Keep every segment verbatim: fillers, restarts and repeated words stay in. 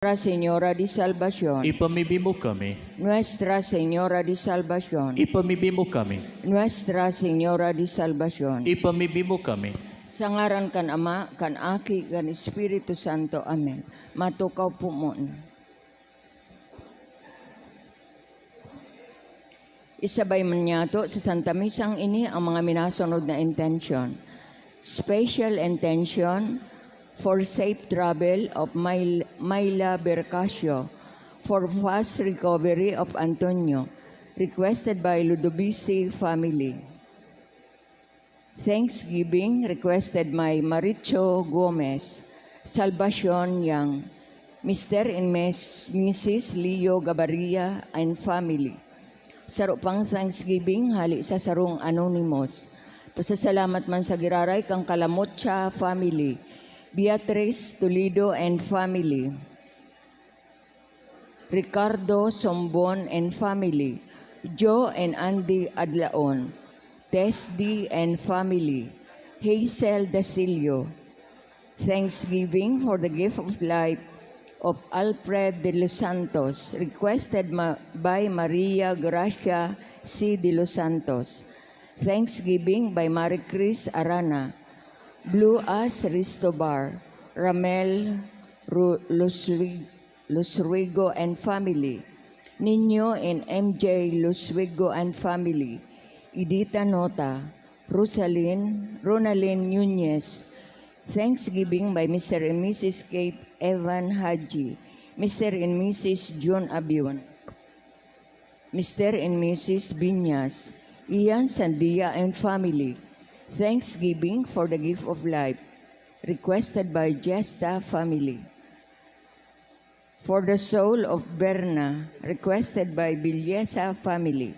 Nuestra Señora de Salvacion. Ipamibi mo kami. Nuestra Señora de Salvacion. Ipamibi mo kami. Nuestra Señora de Salvacion. Ipamibi mo kami. Sa ngaran kan Ama, kan Aki, kan Espiritu Santo. Amen. Matukaw po muna. Isabay man niyato sa Santa Misang ini ang mga minasunod na intention. Special intention for safe travel of Mil-, Myla Bercasio, for fast recovery of Antonio, requested by Ludovisi family. Thanksgiving requested by Maricho Gomez, Salvacion Yang, Mister and Mes-, Missus Leo Gabaria and family. Saro pang Thanksgiving hali sa sarong anonymous. Pasasalamat man sa giraray kan Calamocha family, Beatrice Toledo and family, Ricardo Sombon and family, Joe and Andy Adlaon, Tesdi and family, Hazel Dasilio. Thanksgiving for the gift of life of Alfred de los Santos, requested ma-, by Maria Gracia C. de los Santos. Thanksgiving by Marie Chris Arana, Blue As Resto Bar, Ramel Ru-, Luswig-, Lusruego and family, Niño and M J Luswego and family, Edita Nota, Rosalyn, Ronalyn Nunez. Thanksgiving by Mister and Missus Kate Evan Haji, Mister and Missus June Abion, Mister and Missus Binyas, Ian Sandia and family. Thanksgiving for the gift of life, requested by Jesta family. For the soul of Berna, requested by Villesa family.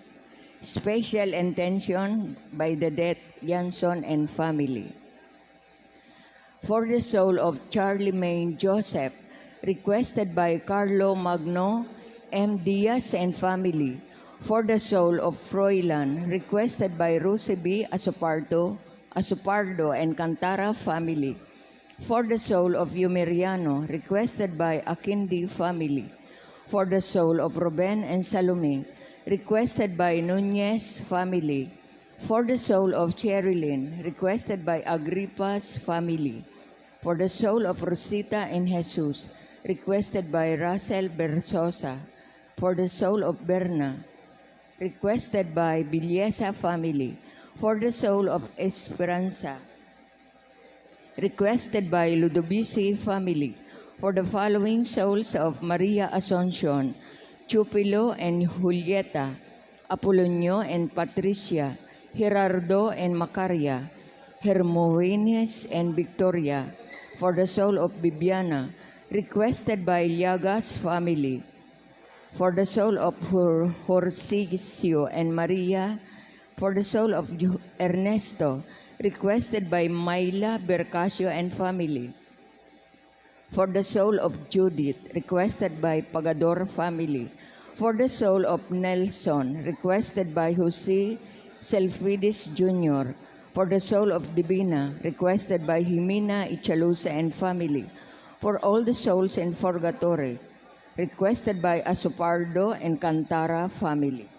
Special intention by the dead Yanson and family. For the soul of Charlemagne Joseph, requested by Carlo Magno M. Diaz and family. For the soul of Froilan, requested by Rosie B. Asopardo, Asopardo and Cantara family. For the soul of Yumeriano, requested by Akindi family. For the soul of Ruben and Salome, requested by Nunez family. For the soul of Cherilyn, requested by Agripas family. For the soul of Rosita and Jesus, requested by Russell Bersosa. For the soul of Berna, requested by Villesa family. For the soul of Esperanza, requested by Ludovisi family. For the following souls of Maria Asuncion, Chupilo and Julieta, Apolonio and Patricia, Gerardo and Macaria, Hermogenes and Victoria, for the soul of Bibiana, requested by Llagas family. For the soul of Hor-, Horcisio and Maria, for the soul of Ju-, Ernesto, requested by Myla Bercasio and family. For the soul of Judith, requested by Pagador family. For the soul of Nelson, requested by Jose Selfides Junior. For the soul of Divina, requested by Jimena Ichalusa and family. For all the souls in purgatory, requested by Asopardo and Cantara family.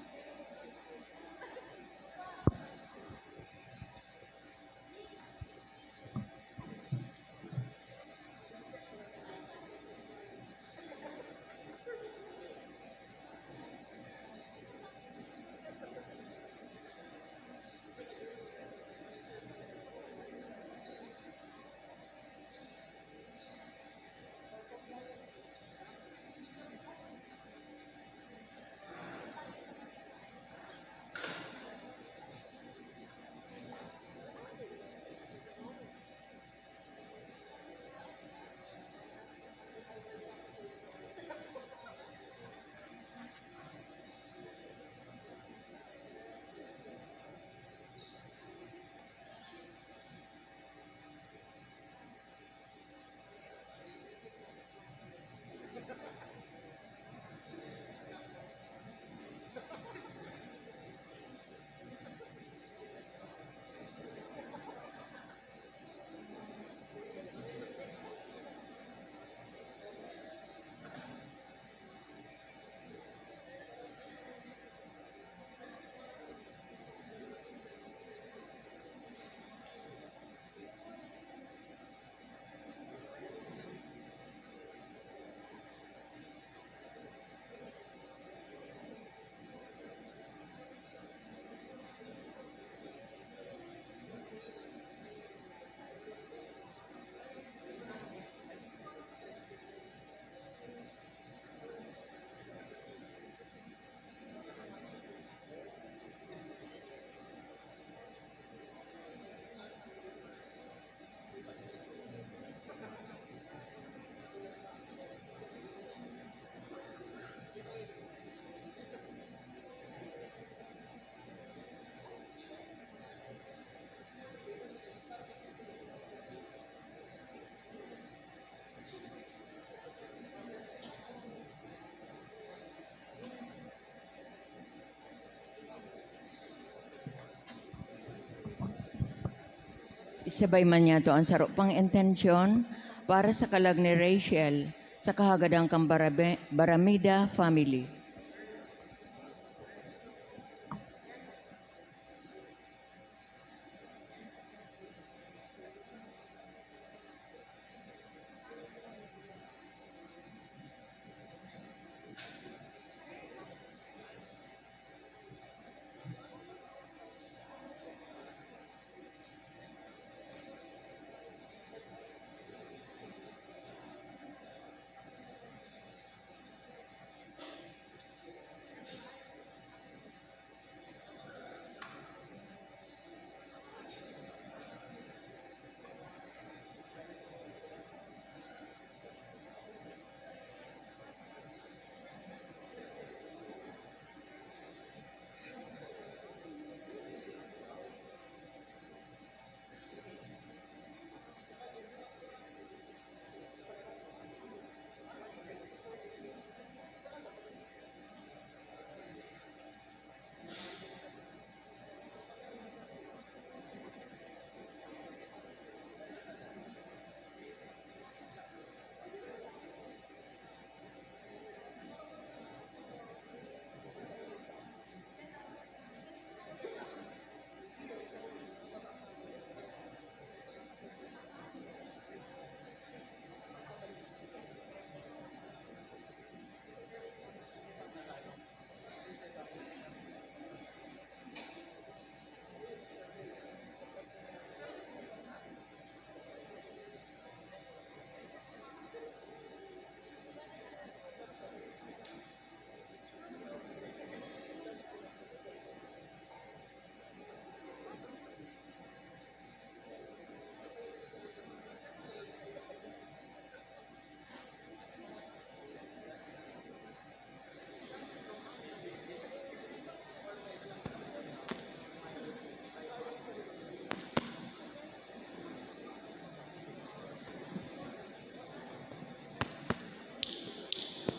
Isabay man niyato an saro pang intensyon para sa kalag ni Rachel sa kahagadan kan Barabe-, Baramida family.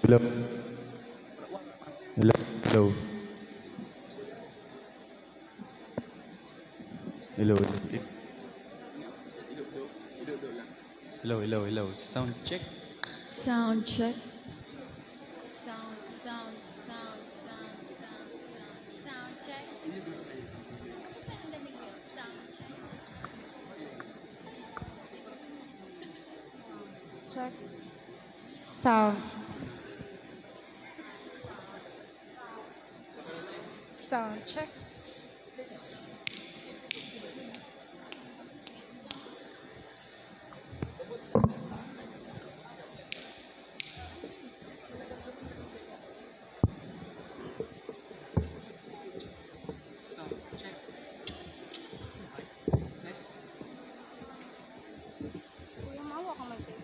Hello. Hello. Hello. Hello. Hello, hello, hello. Sound check. Sound check. Sound, sound, sound, sound, sound, sound, sound check. Sound check. Check. Sound. Sound check. Sound check. Mic test. Kuya, maawa ka man kayo.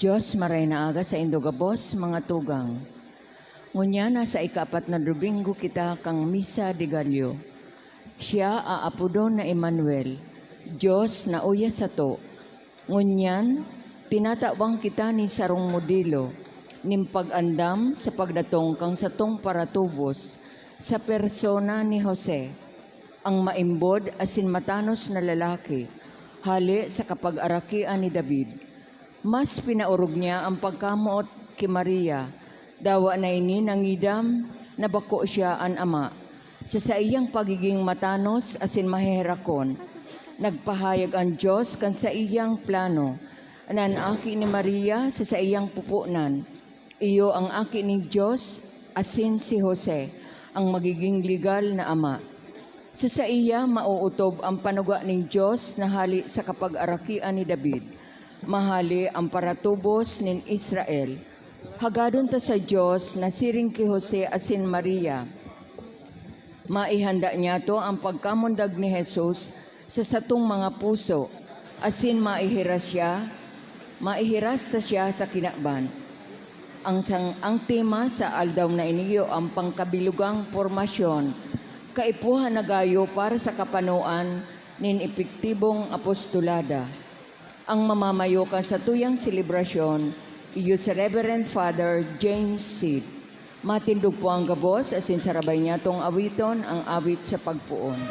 Dios, maray na aga saindo gabos, mga tugang. Ngunyan, nasa ikaapat na Domingo kita kan Misa de Gallo. Siya aapodon na Emmanuel, Dios na uya sato. Ngunyan, tinatawan kita nin sarong modelo nin pag-andam sa pagdatong kan satong paratubos sa persona ni Jose, an maimbod asin matanos na lalaki, hale sa kapagarakian ni David. Mas pinaorog niya an pagkamoot ki Maria, dawa na ini nangidam na bako siya an ama. Sa saiyang pagigin matanos asin maheherakon, nagpahayag an Dios kan saiyang plano na an aki ni Maria sa saiyang pupunan, iyo an aki nin Dios, asin si Jose, an magigin legal na ama. Sa saiya, maootob an panuga nin Dios na hale sa kapagarakian ni David, mahale an paratubos nin Israel. Hagadon ta sa Dios na siring ki Jose asin Maria. Maihanda niyato an pagkamundag ni Jesus sa satong mga puso, asin maihiras siya, maihiras ta siya sa kinaban. Ang sang-, ang tema sa aldaw na ini iyo an pangkabilogang pormasyon, kaipuhan na gayo para sa kapanoan nin epektibong apostolada. Ang mamamayo kan satuyang selebrasyon, iyo si Reverend Father James Seed. Matindog po ang gabos, asin sarabay niyatong awiton ang awit sa pagpoon.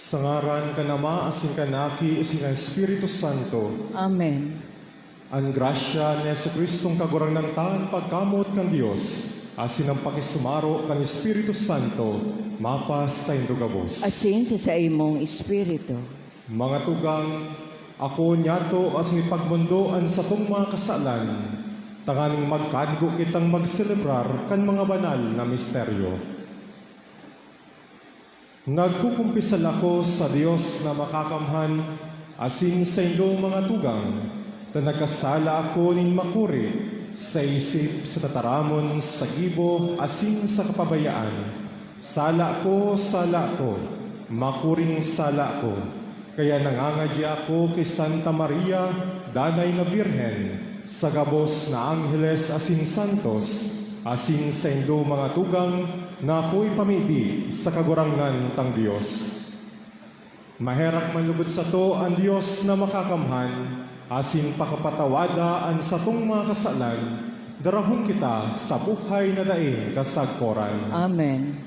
Sa ngaran kan Ama, asin kan Aki, asin kan Espiritu Santo. Amen. An grasya ni Jesu-Cristong Kagurangnan ta, an pagkamoot kan Dios, asin an pakisumaro kan Espiritu Santo, mapasaindo gabos. Asin sa saimong espiritu. Mga tugang, akoon niyato asin ipagmondo an satong mga kasalan, tanganing magkanigo kitang magselebrar kan mga banal na misteryo. Nagkukumpisal ako sa Dios na Makakamhan asin saindong mga tugang, ta nagkasala ako nin makuri sa isip, sa tataramon, sa gibo, asin sa kapabayaan. Sala ko, sala ko, makuring sala ko. Kaya nangangadya ako ki Santa Maria, Danay na Birhen, sa gabos na angheles asin santos, asin saindo mga tugang, na ako ipamibi sa Kagurangnan tang Dios. Maherak man lugod sato an Dios na Makakamhan, asin pakapatawada an satong mga kasalan, darahon kita sa buhay na daing kasagkoran. Amen.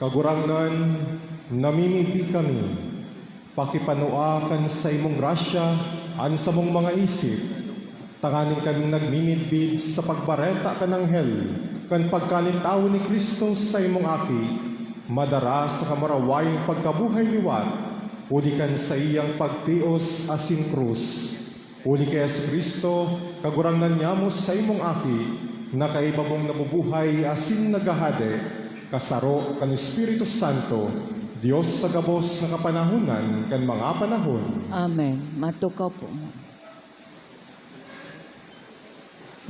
Kagurangnan, namimibi kami, pakipanua kan saimong grasya an samong mga isip, tanganing kaming nagmimidbid sa pagbareta kan anghel kan pagkalitawo ni Cristo saimong Aki, madara sa kamarawayong pagkabuhay liwat, huli kan saiyang pagtios asin krus. Huli ki Jesu-Cristo, Kagurangnan nyamo saimong Aki, na kaiba mong nabubuhay asin naghahade, kasaro kan Espiritu Santo, Dios sa gabos na kapanahonan kan mga panahon. Amen. Matukaw po mo.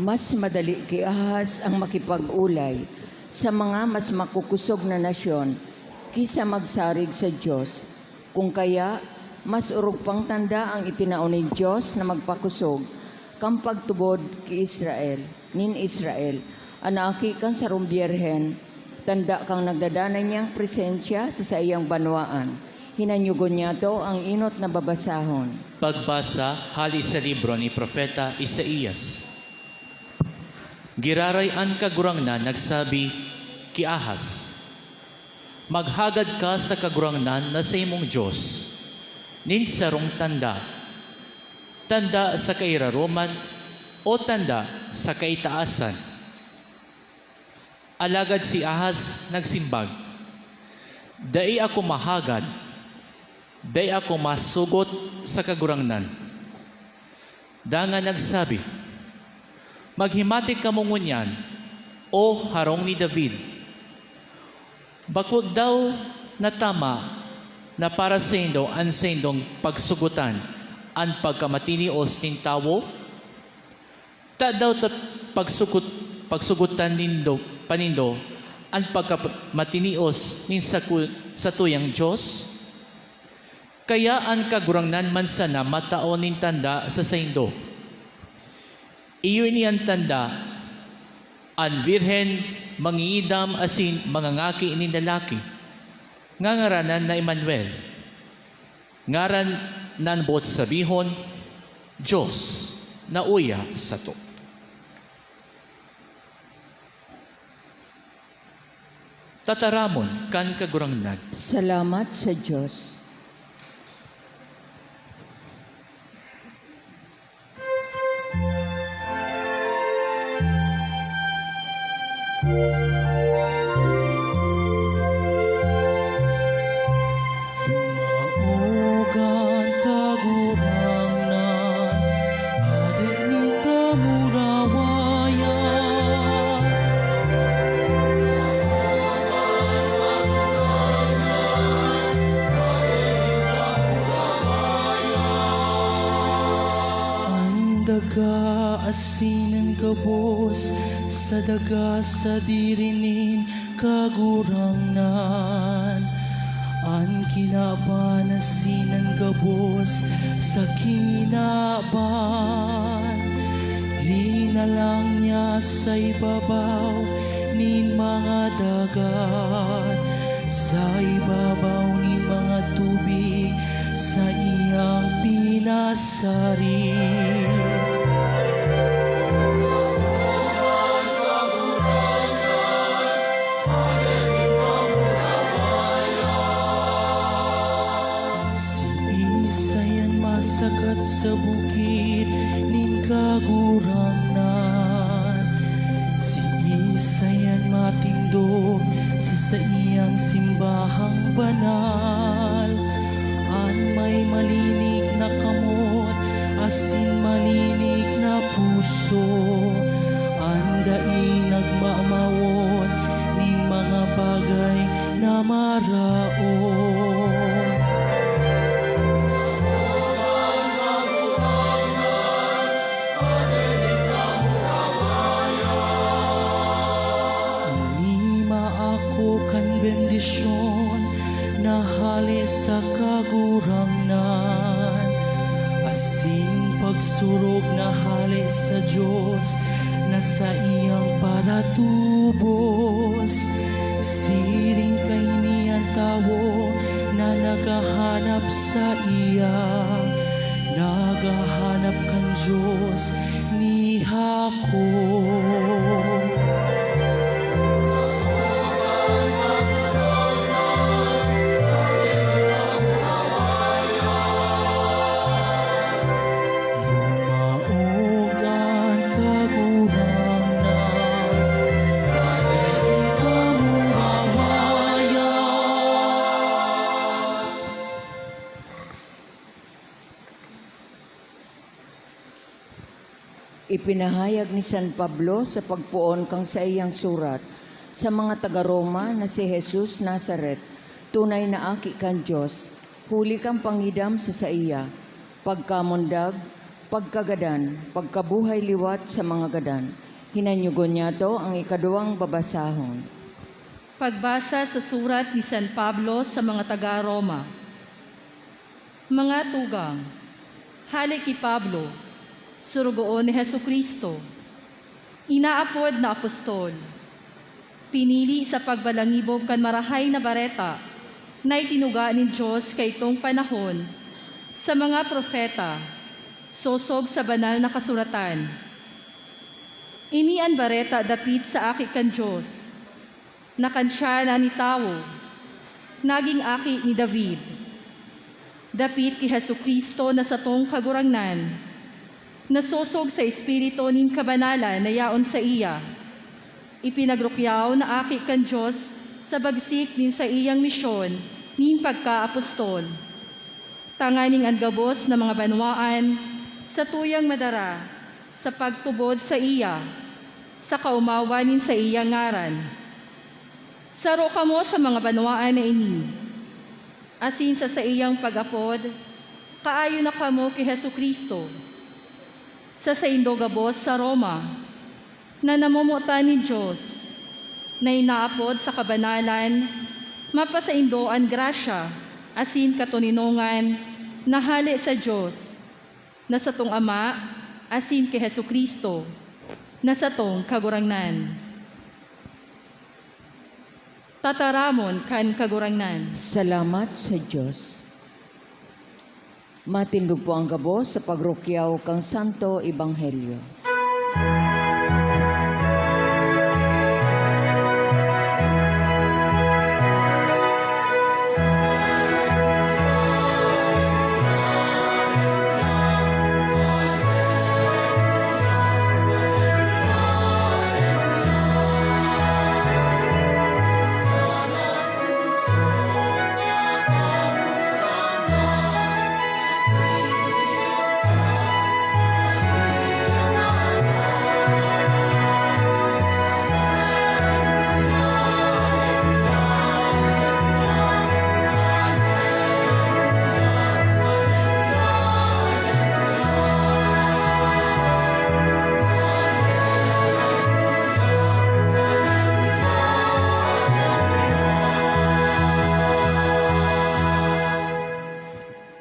Mas madali ki Ahaz ang makipag-olay sa mga mas makukosog na nasyon ki sa magsarig sa Dios. Kung kaya, mas orog pang tanda ang itinao nin Dios na magpakosog kan pagtubod ki Israel, nin Israel, an aki kan sarong birhen, tanda kan nagdadanay niyang presensya sa saiyang banwaan. Hinanyogon niyato ang enot na babasahon. Pagbasa hale sa libro ni Propeta Isaias. Giraray an Kagurangnan nagsabi ki Ahaz, "Maghagad ka sa Kagurangnan na saimong Dios nin sarong tanda, tanda sa kairaroman o tanda sa kaitaasan." Alagad si Ahaz nagsimbag, "Dai ako mahagad, dai ako masugot sa Kagurangnan." Dangan nagsabi, "Maghimati kamo ngunyan, O harong ni David. Bako daw na tama na para saindo an saindong pagsugotan an pagkamatinios nin tawo? Tadaw ta pagsugot-, pagsugotan nindo, pa nindo an pagkamatinios nin saku-, satuyang Dios? Kaya an Kagurangnan man sana matao nin tanda sa saindo. Iyo ini an tanda: an birhen mangingidam asin mangangaki nin lalaki, ngangaranan na Emmanuel." Ngaran nan boot sabihon, Dios na uya sato. Tataramon kan Kagurangnan. Salamat sa Dios. Dumaog an Kagurangnan, Hade nin kamurawayan. An daga asin an gabos sa daga sadiri nin Kagurangnan. An kinaban asin an gabos sa kinaban, linalang niya sa ibabaw nin mga dagat, sa ibabaw nin mga tubig saiyang pinasarig. Siisay an masakat sa bukid nin Kagurangnan? Siisay an matindog sa saiyang simbahang banal? An may malinig na kamot asin malinig na puso, an dai nagmamawot nin mga bagay na maraot. Ini maako kan bendisyon na hale sa Kagurangnan, asin pagsurog na hale sa Dios na saiyang paratubos. Siring kaini an tawo na naghahanap saiya, naghahanap kan Dios ni Ako. Lumaog an Kagurangnan, ngani kamurawayan. Ipinahayag ni San Pablo sa pagpoon kan saiyang surat sa mga taga Roma na si Jesus Nazaret tunay na Aki kan Dios, huli kan pangidam sa saiya, pagkamundag, pagkagadan, pagkabuhay liwat sa mga gadan. Hinanyogon niyato ang ikaduwang babasahon. Pagbasa sa surat ni San Pablo sa mga taga Roma. Mga tugang, hale ki Pablo, surugoon ni Jesu-Cristo, inaapod na apostol, pinili sa pagbalangibog kan Marahay na Bareta na itinuga nin Dios kaitong panahon sa mga propeta, sosog sa Banal na Kasuratan. Ini an bareta dapit sa Aki kan Dios, na kan siya na nitawo, nagin aki ni David. Dapit ki Jesu-Cristo na satong Kagurangnan, nasosog sa Espiritu nin kabanalan na yaon saiya, ipinagrukyaw na aki kan Dios sa bagsik nin saiyang misyon nin pagkaapostol. Tanganing an gabos na mga banwaan satuyang madara sa pagtubod saiya, sa kaomawan nin saiyang ngaran. Saro kamo sa mga banwaan na ini, asin sa saiyang pag-apod, kaayo na kamo ki Jesu-Cristo. Sa saindo gabos sa Roma, na namomotan nin Dios, na inaapod sa kabanalan, mapasaindo an grasya asin katoninongan na hale sa Dios, na satong Ama, asin ki Jesu-Cristo, na satong Kagurangnan. Tataramon kan Kagurangnan. Salamat sa Dios. Matindog po ang gabos sa pagrukyaw kan Santo Ebanghelyo.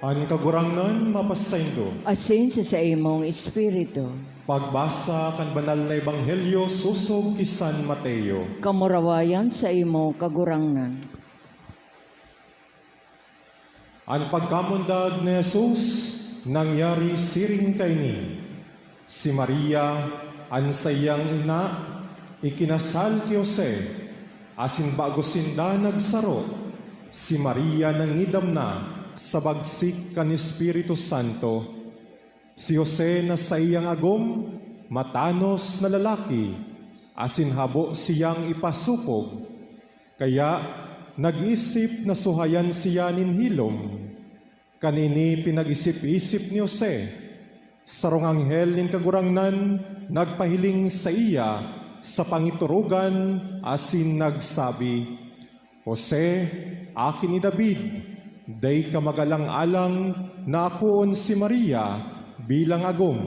An Kagurangnan mapasaindo. Asin sa saimong espiritu. Pagbasa kan Banal na Ebanghelyo sosog ki San Mateo. Kamurawayan saimo, Kagurangnan. An pagkamundag ni Jesus nangyari siring kaini. Si Maria, an saiyang ina, ikinasal ki Jose, asin bago sinda nagsaro, si Maria nangidam na sa bagsik kan Espiritu Santo. Si Jose na saiyang agom, matanos na lalaki, asin habo siyang ipasopog. Kaya nag-isip na suhayan siya nin hilom. Kan ini pinag-isip-isip ni Jose, sarong anghel nin Kagurangnan nagpahiling saiya sa pangiturugan asin nagsabi, "Jose, aki ni David, dai ka magalang-alang na akoon si Maria bilang agom,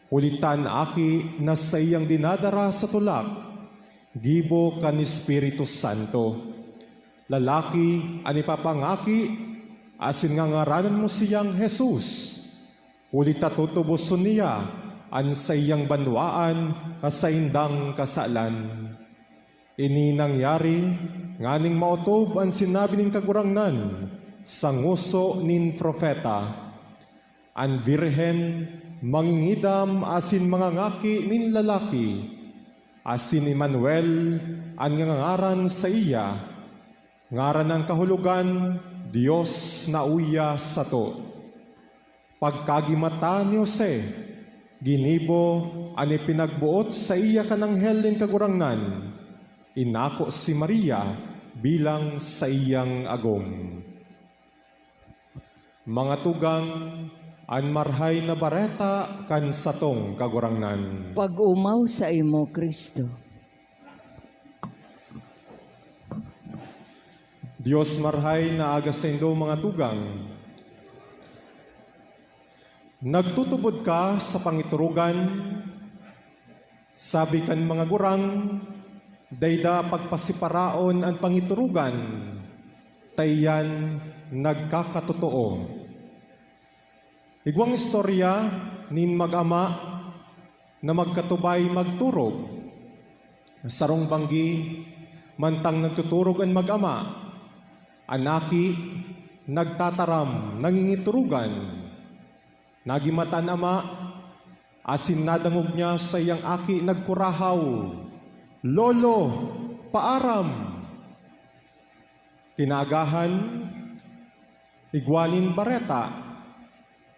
huli ta an aki na saiyang dinadara sa tulak gibo kan Espiritu Santo. Lalaki an ipapangaki, asin ngangaranan mo siyang Jesus, huli ta tutuboson niya an saiyang banwaan na saindang kasalan." Ini nangyari nganing maotob an sinabi nin Kagurangnan sa ngoso nin propeta, An Birhen mangingidam asin mangangaki nin lalaki, asin Emmanuel an ngangangaran saiya. Ngaran nang kahulogan, Dios na uya sato. Pagkagimata ni Jose, ginibo an ipinagboot saiya kan anghel nin Kagurangnan. Inako si Maria bilang saiyang agom. Mga tugang, an Marahay na Bareta kan satong Kagurangnan. Pag-omaw saimo, Cristo. Dios marahay na aga saindo, mga tugang. Nagtutubod ka sa pangiturugan? Sabi kan mga gurang, "Dai da pagpasiparaon an pangiturugan, ta iyan nagkakatotoo." Igwang istorya nin mag-ama na magkatubay magturog. Sarong banggi, mantang nagtuturog an mag-ama, an aki nagtataram, nangingiturugan. Nagimata an ama, asin nadangog niya saiyang aki nagkurahaw, "Lolo, paaram!" Kinaagahan, igwa nin bareta,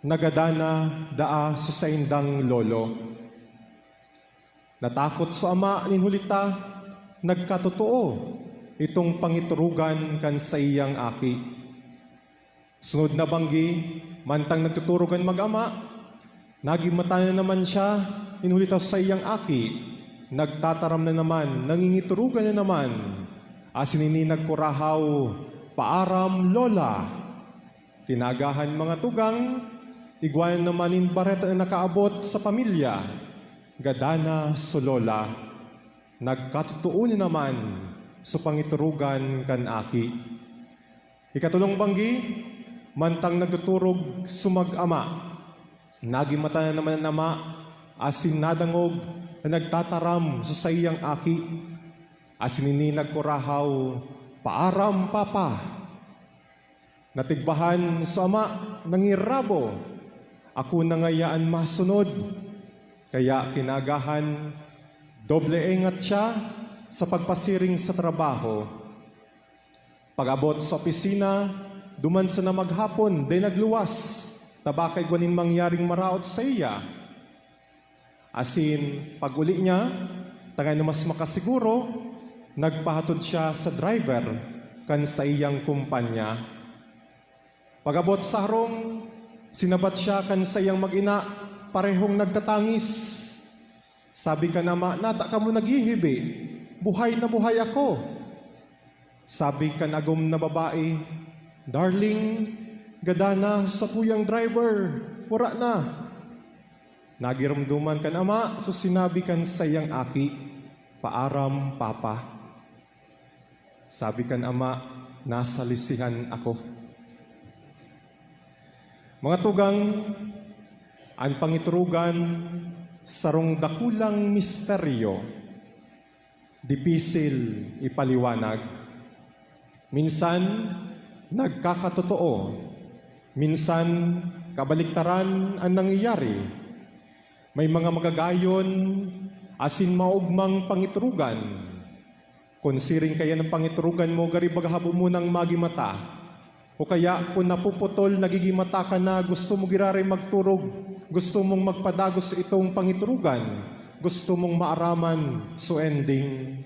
nagadan na daa sa saindang lolo. Natakot so ama nin huli ta nagkatotoo itong pangiturugan kan saiyang aki. Sunod na banggi, mantang nagtuturog an mag-ama, nagimata na naman siya nin huli ta saiyang aki, nagtataram na naman, nangingiturugan na naman, asin ini nagkurahaw, "Paaram, Lola!" Kinaagahan, mga tugang, igwa na naman nin bareta na nakaabot sa pamilya, gadan na so lola. Nagkatotoo na naman so pangiturugan kan aki. Ikatolong banggi, mantang nagtuturog so mag-ama, nagimata na naman an ama asin nadangog na nagtataram sa saiyang aki, asin ini nagkurahaw, "Paaram, Papa!" Natigbahan so ama, nangirabo, "Ako na ngaya an masunod." Kaya kinaagahan, doble engat siya sa pagpasiring sa trabaho. Pag-abot sa opisina, duman sana maghapon, dai nagluwas, ta baka igwa nin mangyaring maraot saiya. Asin pag-uli niya, tanganing mas makasiguro, nagpahatod siya sa driver kan saiyang kumpanya. Pag-abot sa harong, sinabat siya kan saiyang mag-ina, parehong nagtatangis. Sabi kan ama, "Nata kamo naghihibi? Buhay na buhay ako." Sabi kan agom na babae, "Darling, gadan na sakuyang driver, wara na." Nagiromdoman kan ama so sinabi kan saiyang aki, "Paaram, Papa." Sabi kan ama, "Nasalisihan ako." Mga tugang, an pangiturugan sarong dakulang misteryo. Dipisil ipaliwanag. Minsan, nagkakatotoo. Minsan, kabaliktaran an nangyayari. May mga magagayon asin maogmang pangiturugan. Kun siring kaiyan an pangiturugan mo, gari baga habo mo nang magimata. O kaya, kun napuputol, nagigimata ka na, gusto mo giraray magturog, gusto mong magpadagos itong pangiturugan, gusto mong maaraman so ending.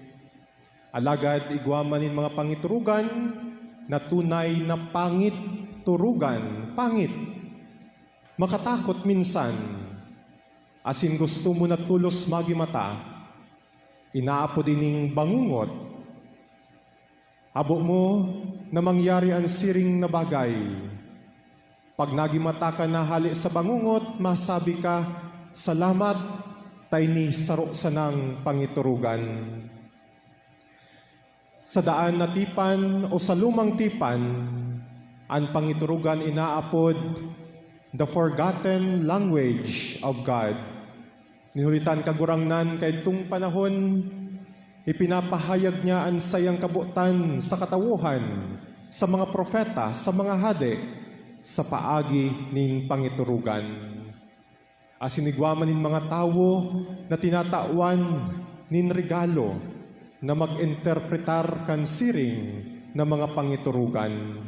Alagad igwa man nin mga pangiturugan na tunay na pangit turugan, pangit. Makatakot minsan, asin gusto mo na tolos magimata, inaapod ining bangungot. Habo mo na mangyari an siring na bagay. Pag nagimata ka na hale sa bangungot, masabi ka, "Salamat, ta ini saro sanang pangiturugan." Sa daan na tipan o sa lumang tipan, an pangiturugan inaapod the forgotten language of God. Nin huli ta an Kagurangnan kaidtong panahon, ipinapahayag niya an saiyang kabotan sa katawohan, sa mga propeta, sa mga hade. sa paagi nin pangiturugan. Asin igwa man nin mga tawo na tinatawan nin regalo na mag-interpretar kan siring na mga pangiturugan.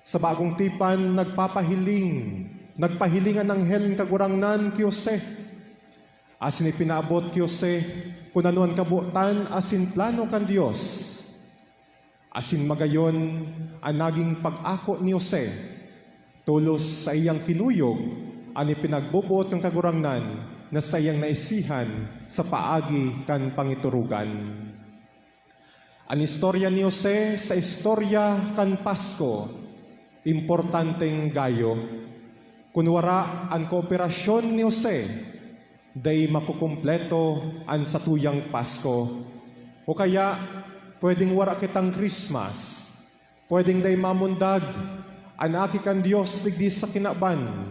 Sa bagong tipan, nagpapahiling, nagpahiling an anghel nin Kagurangnan ki Jose, asin ipinaabot ki Jose kun ano an kabotan asin plano kan Dios. Asin magayon an naging pag-ako ni Jose, tolos saiyang kinuyog an ipinagboboot kan Kagurangnan na saiyang naisihan sa paagi kan pangiturugan. An istorya ni Jose sa istorya kan Pasko, importanteng gayo. Kun wara an kooperasyon ni Jose, dai makukumpleto an satuyang Pasko. O kaya, pwedeng wara kitang Christmas. Pwedeng dai mamundag an Aki kan Dios digdi sa kinaban,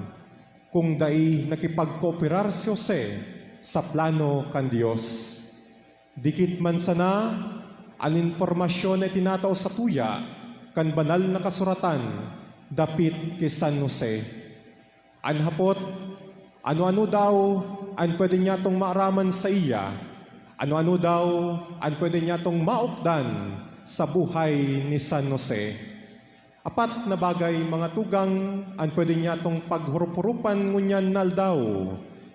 kung dai nakipagkooperar si Jose sa plano kan Dios. Dikit man sana an impormasyon na itinatao satuya kan Banal na Kasuratan dapit ki San Jose. An hapot, ano-ano daw an pwede niyatong maaraman saiya? Ano-ano daw an pwede niyatong maupdan sa buhay ni San Jose? Apat na bagay, mga tugang, an pwede niyatong paghurup-hurupan ngunyan na aldaw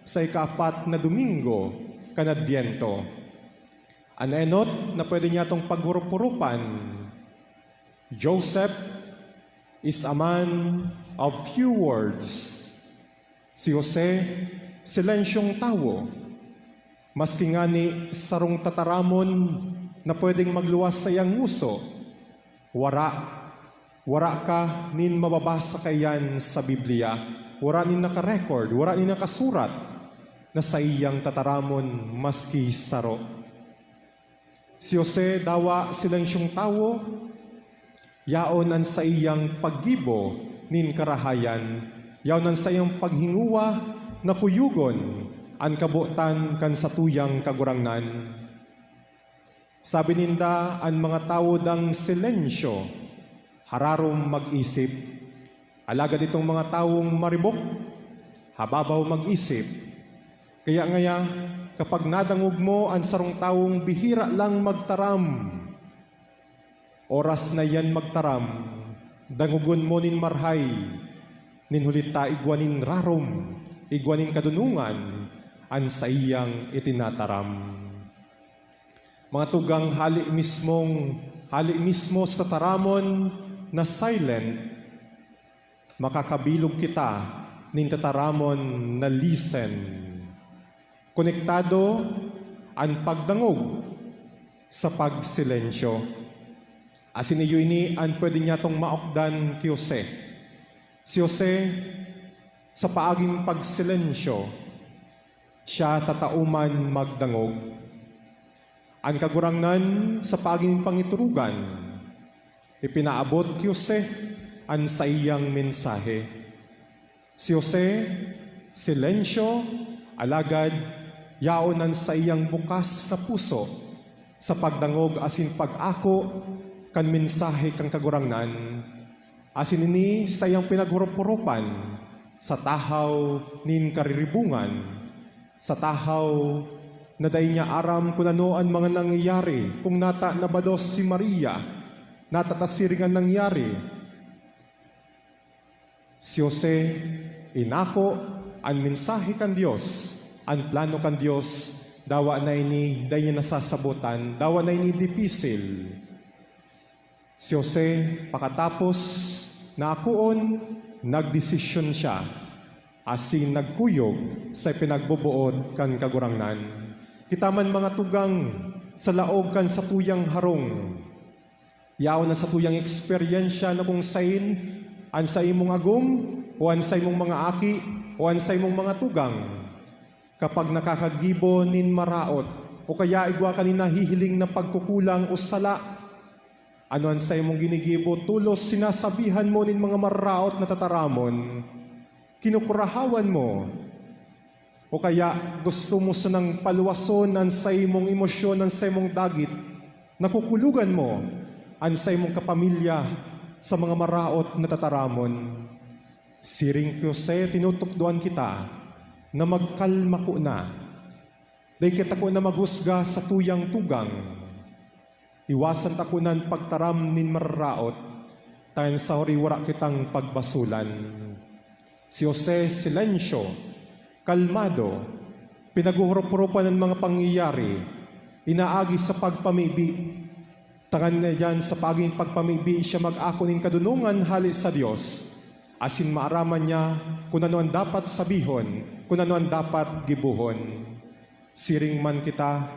sa ikaapat na Domingo kan Adbyento. An enot na pwede niyatong paghurup-hurupan, Joseph is a man of few words. Si Jose, silensyong tawo. Maski ngani sarong tataramon na pwedeng magluwas saiyang ngoso, wara, wara ka nin mababasa kaiyan sa Biblia. Wara nin naka-record, wara nin nakasurat na saiyang tataramon maski saro. Si Jose dawa silensyong tawo, yaon an saiyang paggibo nin karahayan, yaon an saiyang paghinguwa na kuyogon an kabotan kan satuyang Kagurangnan. Sabi ninda, an mga tawo dang silensyo, hararom mag-isip. Alagad itong mga tawong maribok, hababaw mag-isip. Kaya ngaya, kapag nadangog mo an sarong tawong bihira lang magtaram, oras na iyan magtaram, dangogon mo nin marhay, nin huli ta igwa nin rarom, igwa nin kadonongan an saiyang itinataram. Mga tugang, hali mismong, hali mismo sa tataramon na silent, makakabilog kita nin tataramon na listen. Konektado an pagdangog sa pagsilensyo. Asin iyo ini an pwede niyatong maokdan ki Jose. Si Jose, sa paaging pagsilensyo, siya tatao man magdangog. An Kagurangnan sa paaging pangiturugan, ipinaabot ki Jose an saiyang mensahe. Si Jose, silensyo, alagad yaon an saiyang bukas na puso sa pagdangog asin pag-ako kan mensahe kan Kagurangnan. Asin ini saiyang pinaghurup-hurupan sa tahaw nin kariribungan, sa tahaw na dai niya aram kun ano an mga nangyayari, kung nata nabados si Maria, nata ta siring an nangyari. Si Jose, inako an mensahe kan Dios, an plano kan Dios, dawa na ini dai niya nasasabotan, dawa na ini dipisil. Si Jose, pakatapos na akoon, nagdesisyon siya, asin nagkuyog sa ipinagboboot kan Kagurangnan. Kita man, mga tugang, sa laog kan satuyang harong, yaon an satuyang eksperyensya na kung sain an saimong agom, o an saimong mga aki, o an saimong mga tugang, kapag nakakagibo nin maraot, o kaya igwa ka nin nahihiling na pagkukulang o sala, ano an saimong ginigibo? Tolos sinasabihan mo nin mga maraot na tataramon, kinukurahawan mo, o kaya gusto mo sanang paluwason an saimong emosyon, an saimong dagit, nakukulogan mo an saimong kapamilya sa mga maraot na tataramon. Siring ki Jose, tinutukdoan kita na magkalma ko na. Dai kita ko na maghusga sa tuyang tugang. Iwasan ta ko nan pagtaram nin mararaot, tanganing sa huri wara kitang pagbasulan. Si Jose, silencio, kalmado, pinaguhurup-hurupan an mga pangyayari, inaagi sa pagpamibi. Tanganing sa paaging pagpamibi siya mag-ako nin kadonongan hale sa Dios, asin maaraman niya kun ano an dapat sabihon, kun ano an dapat gibohon. Siring man kita,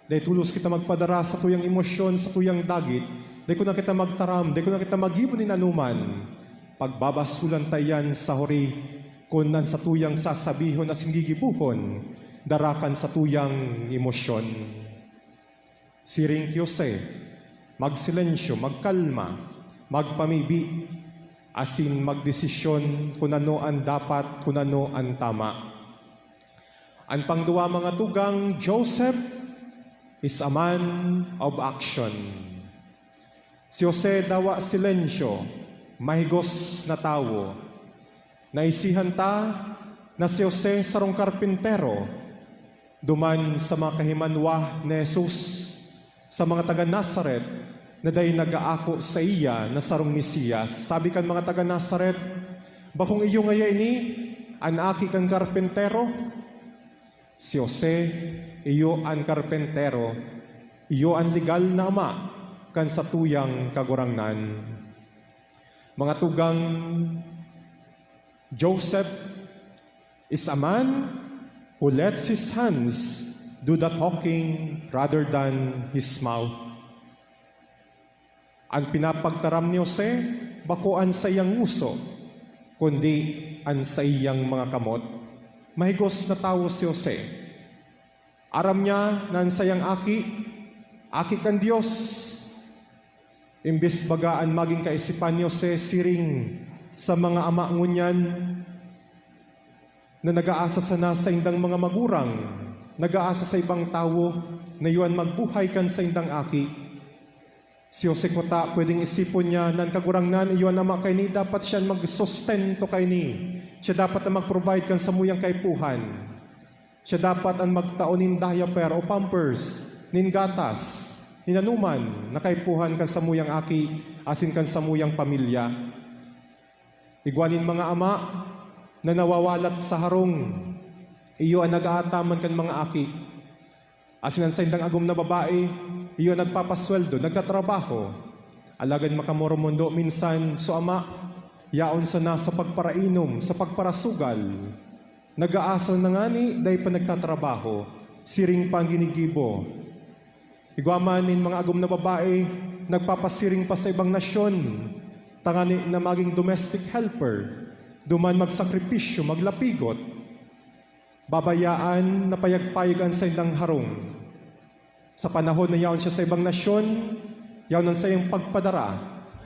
dai tolos kita magpadara sa tuyang emosyon, sa tuyang dagit, dai ko na kita magtaram, dai ko na kita maggibo nin anoman. Pagbabasulan ta iyan sa huri, kun an satuyang sasabihon asin gigibohon, dara kan satuyang emosyon. Siring ki Jose, magsilensyo, magkalma, magpamibi, asin magdesisyon kun ano an dapat, kun ano an tama. An pangduwa, mga tugang, Joseph is a man of action. Si Jose dawa silensyo, mahigos na tawo. Naisihan ta na si Jose sarong karpintero, duman sa mga kahimanwa ni Jesus, sa mga taga Nazaret na dai nag-aako saiya na sarong Mesias. Sabi kan mga taga Nazaret, "Bakong iyo ngaya ini, an aki kan karpentero?" Si Jose, iyo an karpentero, iyo an legal na ama kan satuyang Kagurangnan. Mga tugang, Joseph is a man who lets his hands do the talking rather than his mouth. An pinapagtaram ni Jose, bako an saiyang ngoso, kundi an saiyang mga kamot. Mahigos na tawo si Jose. Aram niya na an saiyang aki, aki kan Dios. Imbes baga an magin kaisipan ni Jose siring sa mga ama ngunyan na nag-aasa sana saindang mga magurang, nag-aasa sa ibang tawo na iyo an magbuhay kan saindang aki. Si Jose kuta, pwedeng isipon niya na an Kagurangnan iyo an ama kaini, dapat siya an magsustento kaini. Siya dapat an mag-provide kan samuyang kaipuhan. Siya dapat an magtao nin diaper o pampers, nin gatas, nin anoman na kaipuhan kan samuyang aki asin kan samuyang pamilya. Igwa nin mga ama na nawawalat sa harong, iyo an nag-aataman kan mga aki. Asin an saindang agom na babae, iyo an nagpapasweldo, nagtatrabaho. Alagad makamoromundo minsan, so ama, yaon sana sa pagparainom, sa pagparasugal. Nag-aasal na ngani, dai pa nagtatrabaho, siring pa an ginigibo. Igwa man nin mga agom na babae, nagpapasiring pa sa ibang nasyon, tangani na maging domestic helper, duman magsakripisyo, maglapigot. Babayaan na payag-payag an saindang harong. Sa panahon na yaon siya sa ibang nasyon, yaon an saiyang pagpadara,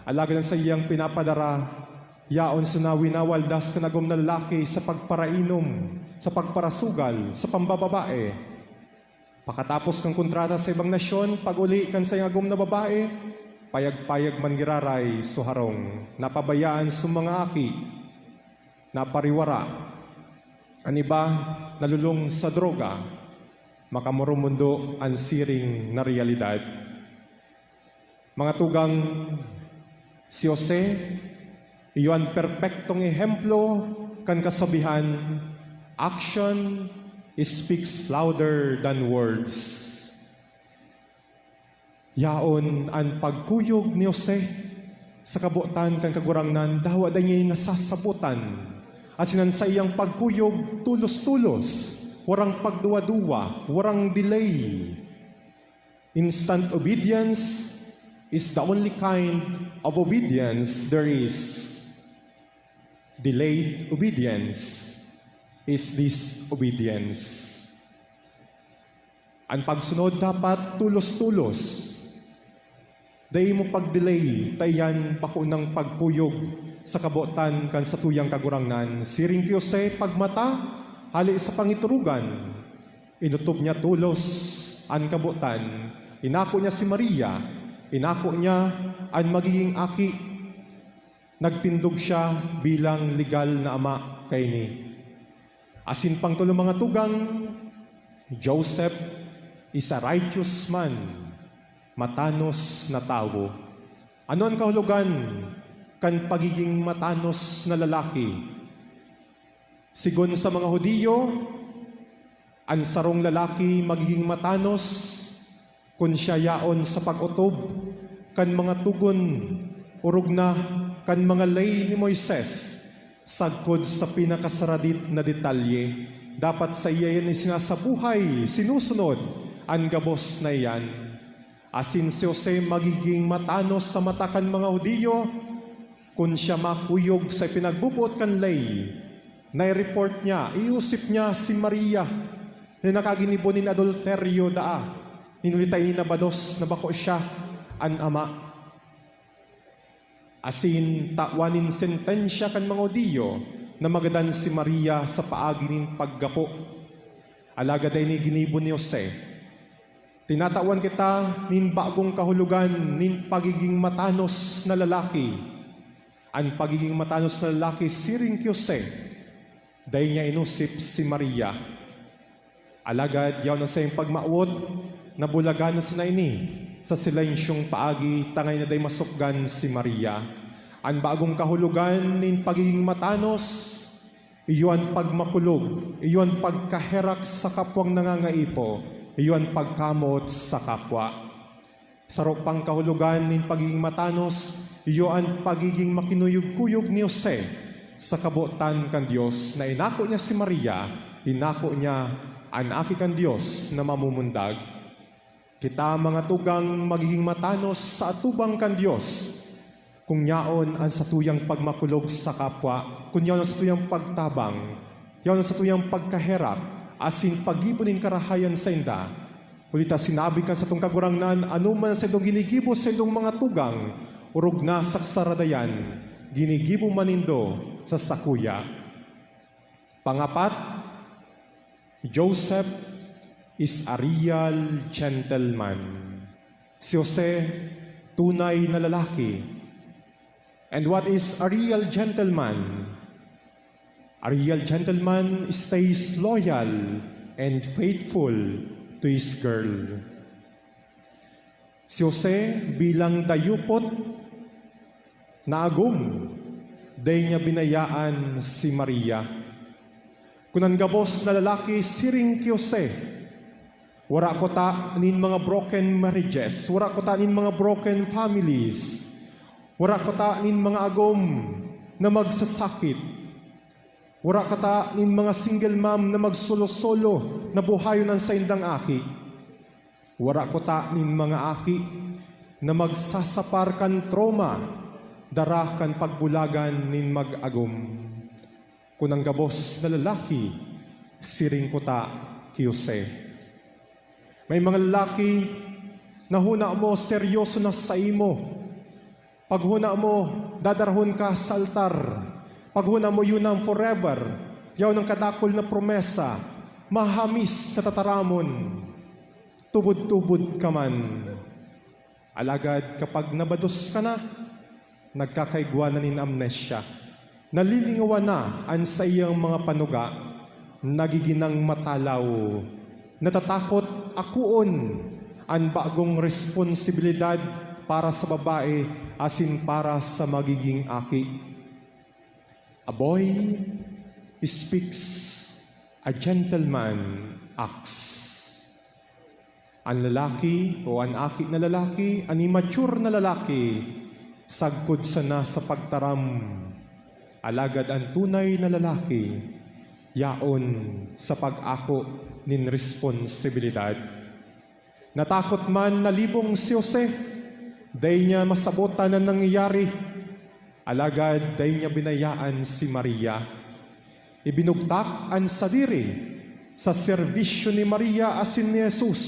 alagad an saiyang pinapadara, yaon sana winawaldas kan agom na lalaki sa pagparainom, sa pagparasugal, sa pambababae. Pakatapos kan kontrata sa ibang nasyon, pag-uli kan saiyang agom na babae, payag-payag man giraray so harong, napabayaan so mga aki, napariwara. An iba nalulong sa droga, makamoromundo an siring na realidad. Mga tugang, si Jose, iyo an perpektong ehemplo kan kasabihan, "Action speaks louder than words." Yaon an pagkuyog ni Jose sa kabotan kan Kagurangnan, dawa dai niya nasasabotan. Asin an saiyang pagkuyog, tolos-tolos, warang pagduwa-duwa, warang delay. Instant obedience is the only kind of obedience there is. Delayed obedience is disobedience. An pagsunod dapat tolos-tolos. Dai mo pag-delay, ta iyan bako nang pagkuyog sa kabotan kan satuyang Kagurangnan. Siring ki Jose, pagmata, hale sa pangiturugan. Inutob niya tolos an kabotan. Inako niya si Maria. Inako niya an magiging aki. Nagtindog siya bilang legal na ama kaini. Asin pangtolong mga tugang, Joseph is a righteous man, matanos na tawo. Ano an kahulogan kan pagiging matanos na lalaki? Sigon sa mga Judio, an sarong lalaki magiging matanos kun siya yaon sa pag-otob kan mga togon, orog na kan mga ley ni Moises, sagkod sa pinakasaradit na detalye. Dapat saiya iyan isinasabuhay, sinusunod an gabos na iyan. Asin si Jose magiging matanos sa mata kan mga Judio kun siya makuyog sa ipinagboboot kan ley. Nai-report niya, iusip niya si Maria na nakaginibo nin adulteryo daa, nin huli ta ini nabalos na bako siya an ama. Asin tawan nin sentensya kan mga Judio na magadan si Maria sa paagi nin paggapo. Alagad dai ini ginibo ni Jose. Tinatawan kita nin bagong kahulogan nin pagiging matanos na lalaki. An pagiging matanos na lalaki siring ki Jose, dai niya inusip si Maria. Alagad yaon an saiyang pagmawot, nabulagan na sana ini sa silensyong paagi tangay na dai masukgan si Maria. An bagong kahulogan nin pagiging matanos, iyo an pagmakulog, iyo an pagkaherak sa kapwang nangangaipo, iyo an pagkamoot sa kapwa. Saro pang kahulogan nin pagiging matanos, iyo an pagiging makinuyog-kuyog ni Jose sa kabotan kan Dios na inako niya si Maria, inako niya an Aki kan Dios na mamumundag. Kita, mga tugang, magiging matanos sa atubang kan Dios, kun yaon an satuyang pagmakulog sa kapwa, kun yaon an satuyang pagtabang, yaon an satuyang pagkaherak, asin paggibo nin karahayan sainda. Huli ta sinabi kan satong Kagurangnan, "Anoman an saindong ginigibo sa saindong mga tugang, orog na sa kasaradayan, ginigibo man nindo sa sakuya." Pangapat, Joseph is a real gentleman. Si Jose, tunay na lalaki. And what is a real gentleman? A real gentleman stays loyal and faithful to his girl. Si Jose, bilang dayupot na agom, dai niya binayaan si Maria. Kun an gabos na lalaki siring ki Jose, wara kuta nin mga broken marriages, wara kuta nin mga broken families, wara kuta nin mga agom na magsasakit, wara kuta nin mga single mom na magsolo-solo na buhayon an saindang aki, wara kuta nin mga aki na magsasapar kan trauma dara kan pagbulagan nin mag-agom. Kun an gabos na lalaki, siring kuta ki Jose. May mga lalaki na huna mo seryoso na saimo. Paghuna mo, dadarahon ka sa altar. Paghuna mo, yun ang forever. Yaon ang kadakul na promesa. Mahamis na tataramon. Tubod-tubod ka man. Alagad kapag nabados ka na, nagkakaigwa na nin amnesia. Nalilingawan na an saiyang mga panuga, nagiginang matalaw, natatakot akoon an bagong responsibilidad para sa babae asin para sa magiging aki. A boy speaks, a gentleman acts. An lalaki o an aki na lalaki, an immature na lalaki, sagkod sana sa pagtaram. Alagad an tunay na lalaki, yaon sa pag-ako nin responsibilidad. Natakot man, nalibong si Jose. Dai niya masabotan an nangyayari. Alagad dai niya binayaan si Maria. Ibinugtak an sadiri sa serbisyo ni Maria asin ni Jesus.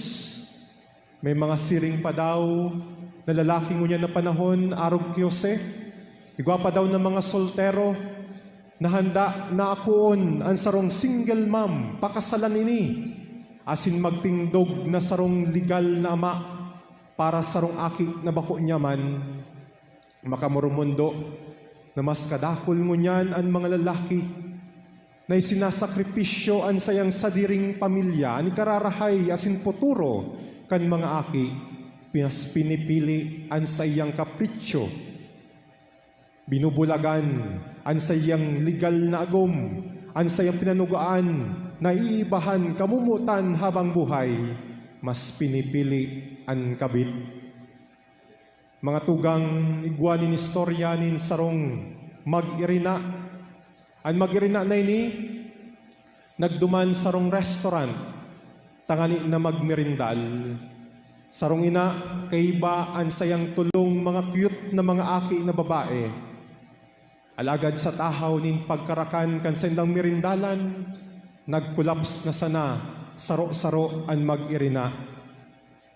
May mga siring pa daw na lalaki ngunyan na panahon, arog ki Jose. Igwa pa daw na mga soltero na handa na akoon an sarong single mom, pakasalan ini, asin magtindog na sarong legal na ama para sarong aki na bako niya man. Makamurumundo, na mas kadakul ngunyan an mga lalaki na isinasakripisyo an sayang sadiring pamilya, an ikararahay asin futuro kan mga aki, mas pinipili an saiyang kapritsyo. Binubulagan an saiyang legal na agom, an saiyang pinanugaan na iibahan kamomotan habang buhay, mas pinipili an kabit. Mga tugang, igwa nin istorya nin sarong mag-irina. An mag-irina na ini nagduman sarong restaurant tangani na magmerindal. Sarong ina, kaiba an sayang tolong mga cute na mga aki na babae. Alagad sa tahaw nin pagkarakan kan saindang merindalan, nagkolaps na sana saro-saro an mag-irina.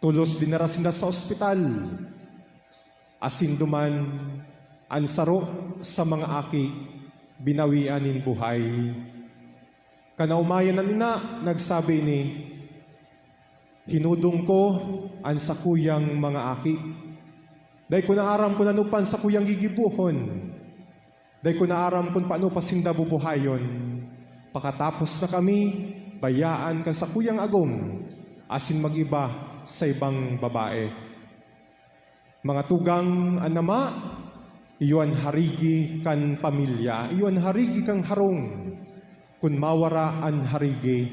Tolos dinara sinda sa ospital. Asin duman, an saro sa mga aki binawian nin buhay. Kan naomayan an ina, nagsabi ini, "Hinodong ko an sakuyang mga aki. Dai ko na aram kun ano pa an sakuyang gigibohon. Dai ko na aram kun paano pa sinda bubuhayon. Pakatapos na kami, bayaan kan sakuyang agom asin mag-iba sa ibang babae." Mga tugang, an ama, iyo an harigi kan pamilya, iyo an harigi kan harong. Kun mawara an harigi,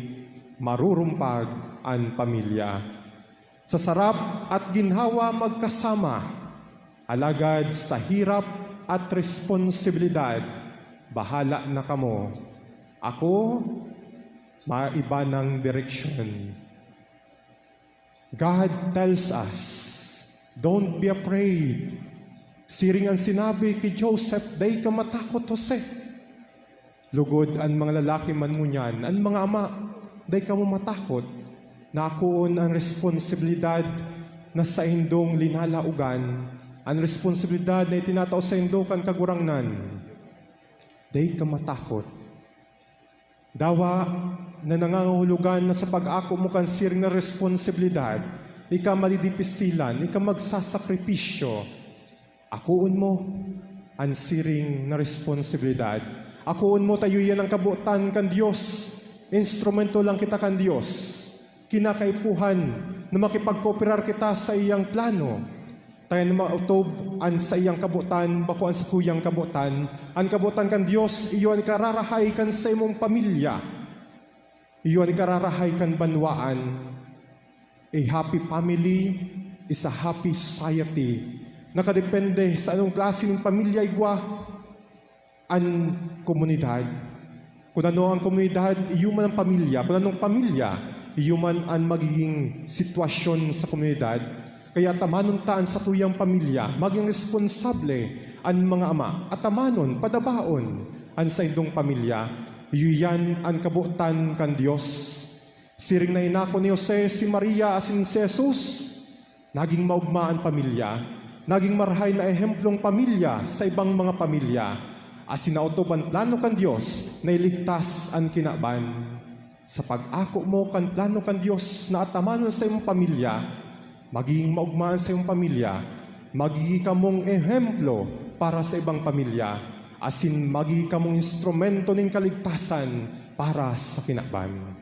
marurumpag an pamilya. Sa sarap at ginhawa magkasama, alagad sa hirap at responsibilidad, bahala na kamo. Ako, maiba nang direksyon. God tells us, "Don't be afraid." Siring an sinabi ki Joseph, "Dai ka matakot, Jose." Lugod an mga lalaki man ngunyan, an mga ama, dai kamo matakot na akoon an responsibilidad na saindong linalaogan, an responsibilidad na itinatao saindo kan Kagurangnan. Dai ka matakot. Dawa na nangangahulugan na sa pag-ako mo kan siring na responsibilidad, ika madidipisilan, ika magsasakripisyo. Akoon mo an siring na responsibilidad. Akoon mo ta iyo yan ang kabotan kan Dios. Instrumento lang kita kan Dios. Kinakaipuhan na makipagkooperar kita sa iyang plano. Tayan maotob an saiyang kabotan, bako an sakuyang kabotan. An kabotan kan Dios, iyo an ikararahay kan saimong pamilya. Iyo an ikararahay kan banwaan. A happy family is a happy society. Nakadepende sa anong klase nin pamilya igwa an komunidad. Kun ano ang komunidad, iyo man ang pamilya. Kun anong pamilya, iyo man an magiging sitwasyon sa komunidad. Kaya atamanon ta an satuyang pamilya, maging responsable an mga ama. Atamanon, padabaon an saindong pamilya. Iyo yan an kabotan kan Dios. Siring na inako ni Jose, si Maria asin si Jesus, naging maogma an pamilya, naging marahay na ehemplong pamilya sa ibang mga pamilya, asin naotob an plano kan Dios na iligtas an kinaban. Sa pag-ako mo kan plano kan Dios na atamanon sa imong pamilya, magiging maogma an sa imong pamilya, magiging kamong ehemplo para sa ibang pamilya, asin magiging kamong instrumento nin kaligtasan para sa kinaban.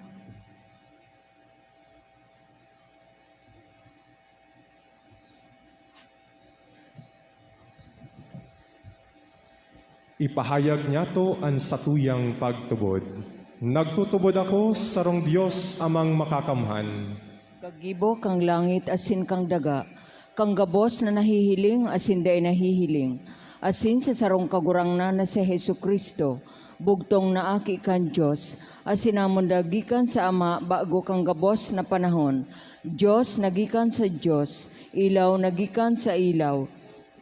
Ipahayag niyato an satuyang pagtubod. Nagtutubod ako sa sarong Dios, Amang Makakamhan. Kagibo kan langit asin kan daga, kan gabos na nahihiling asin dai nahihiling, asin sa sarong Kagurangnan na si Jesu-Cristo, bugtong na Aki kan Dios, asin namundag gikan sa Ama bago kan gabos na panahon, Dios na gikan sa Dios, ilaw na gikan sa ilaw,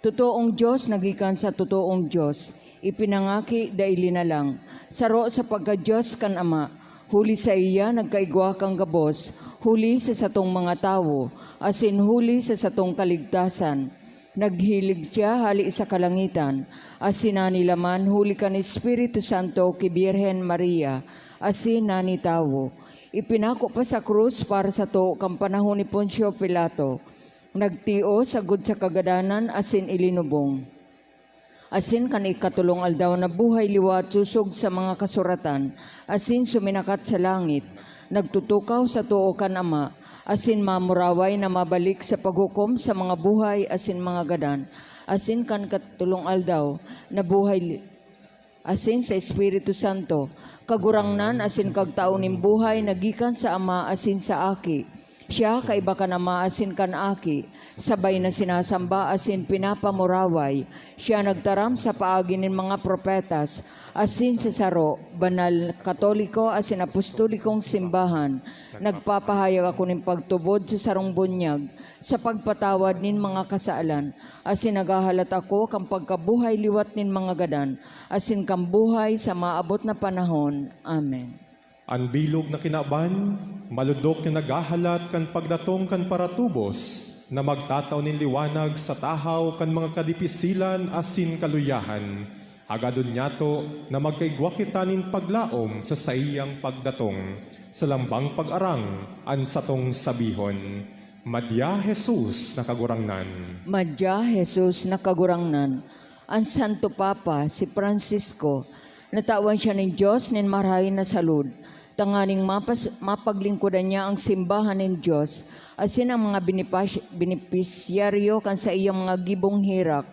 totoong Dios na gikan sa totoong Dios, ipinangaki, dai linalang, saro sa pagka-Dios kan Ama, huli saiya nagkaigwa kan gabos, huli sa satong mga tawo, asin huli sa satong kaligtasan. Naghilig siya hale sa kalangitan, asin nanilaman huli kan Espiritu Santo ki Birhen Maria, asin nanitawo. Ipinako pa sa krus para sato kan panahon ni Poncio Pilato. Nagtios sagkod sa kagadanan asin ilinubong. Asin kan ikatolong aldaw nabuhay liwat sosog sa mga kasuratan, asin suminakat sa langit, nagtutukaw sa too kan Ama, asin mamuraway na mabalik sa paghukom sa mga buhay asin mga gadan, asin kan katolong aldaw nabuhay li-, asin sa Espiritu Santo, Kagurangnan asin Kagtao nin buhay na gikan sa Ama asin sa Aki. Siya kaiba kan Ama asin kan Aki, sabay na sinasamba asin pinapamuraway. Siya nagtaram sa paagi nin mga propetas, asin sa saro, banal, katoliko asin apostolikong simbahan. Nagpapahayag ako nin pagtubod sa sarong bunyag, sa pagpatawad nin mga kasalan, asin naghahalat ako kan pagkabuhay liwat nin mga gadan, asin kan buhay sa maabot na panahon. Amen. An bilog na kinaban, malodok na naghahalat kan pagdatong kan Paratubos, na magtatao nin liwanag sa tahaw kan mga kadipisilan asin kaluyahan. Hagadon niyato na magkaigwa kita nin paglaom sa saiyang pagdatong, sa lambang pag-arang an satong sabihon, "Madya, Jesus na Kagurangnan." Madya, Jesus na Kagurangnan. An Santo Papa, si Francisco, natawan siya nin Dios nin marahay na salud, tanganing mapas-, mapaglingkodan niya ang simbahan nin Dios, asin ang mga binipas-, benepisyaryo kan saiyang mga gibong herak,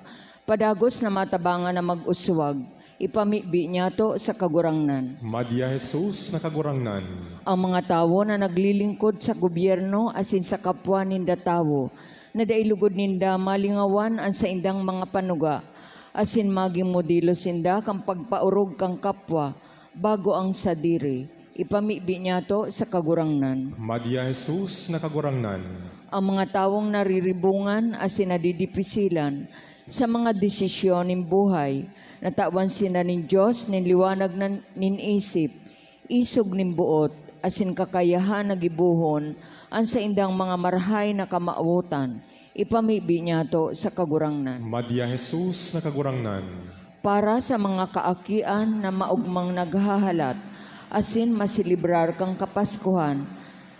padagos na matabangan na mag-uswag. Ipamibi niyato sa Kagurangnan. Madya, Jesus na Kagurangnan. Ang mga tawo na naglilingkod sa gobyerno asin sa kapwa ninda tawo, na dai lugod ninda malingawan an saindang mga panuga, asin magin modelo sinda kan pagpaorog kan kapwa, bago ang sadiri. Ipamibi niyato sa Kagurangnan. Madya, Jesus na Kagurangnan. Ang mga tawong nariribungan asin nadidipisilan sa mga desisyon nin buhay, natawan sinda nin Dios nin liwanag na nin isip, isog nin boot, asin kakayahan na gibohon an saindang mga marahay na kamawotan. Ipamibi niyato sa Kagurangnan. Madya, Jesus na Kagurangnan. Para sa mga kaakian na maogmang naghahalat asin maselebrar kan Kapaskuhan,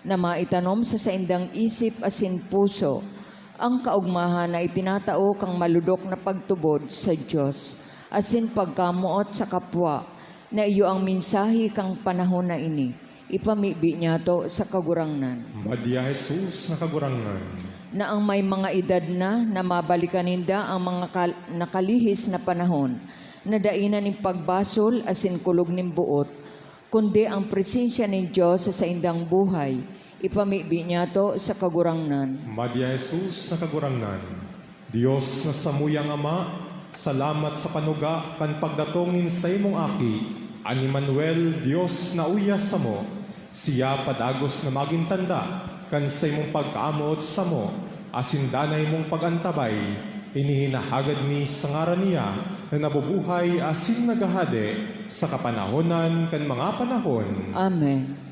na maitanom sa saindang isip asin puso ang kaogmahan na itinatao kan malodok na pagtubod sa Dios asin pagkamoot sa kapwa, na iyo ang mensahe kan panahon na ini. Ipamibi niyato sa Kagurangnan. Madya, Jesus na Kagurangnan. Na ang may mga edad na, na mabalikan ninda ang mga kal-, nakalihis na panahon, na dai na nin pagbasol asin kulog nin boot, kundi ang presensya nin Dios sa saindang buhay. Ipamibi niyato sa Kagurangnan. Madya, Jesus na Kagurangnan. Dios na samuyang Ama, salamat sa panuga kan pagdatong nin saimong Aki, an Emmanuel, Dios na uya samo. Siya padagos na magin tanda kan saimong pagkamoot samo, asin danay mong pag-antabay. Ini hinahagad mi sa ngaran niya na nabubuhay asin naghahade sa kapanahonan kan mga panahon. Amen.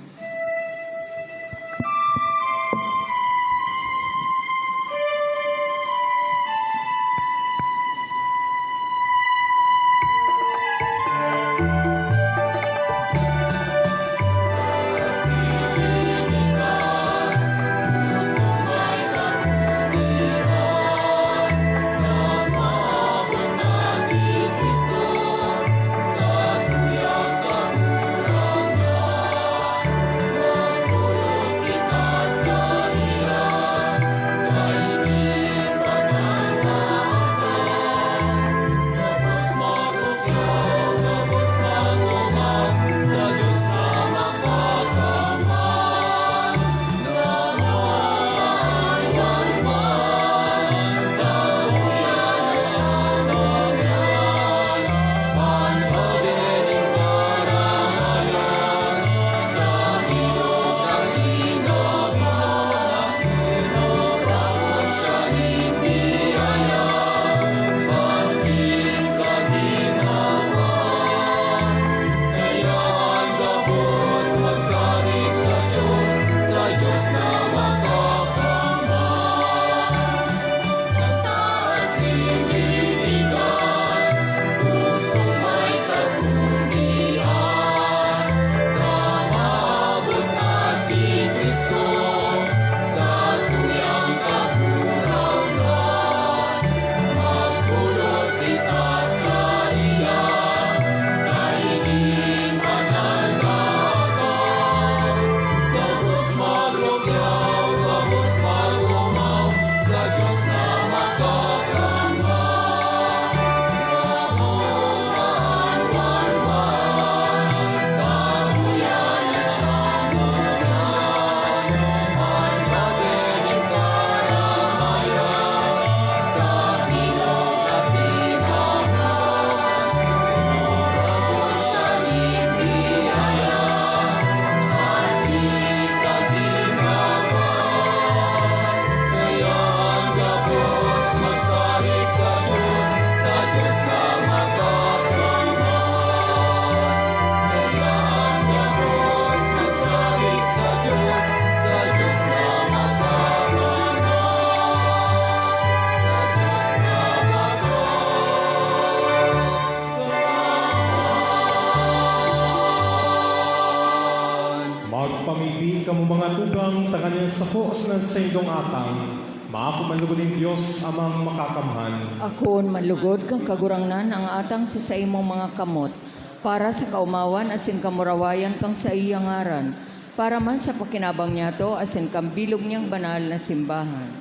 Matugang tanganing sako asin an saindong atang, maako man lugod nin Dios Amang Makakamhan. Akoon man lugod kan Kagurangnan ang atang sa saimong mga kamot, para sa kaomawan asin kamurawayan kan saiyang ngaran, para man sa pakinabang niyato asin kan bilog niyang banal na simbahan.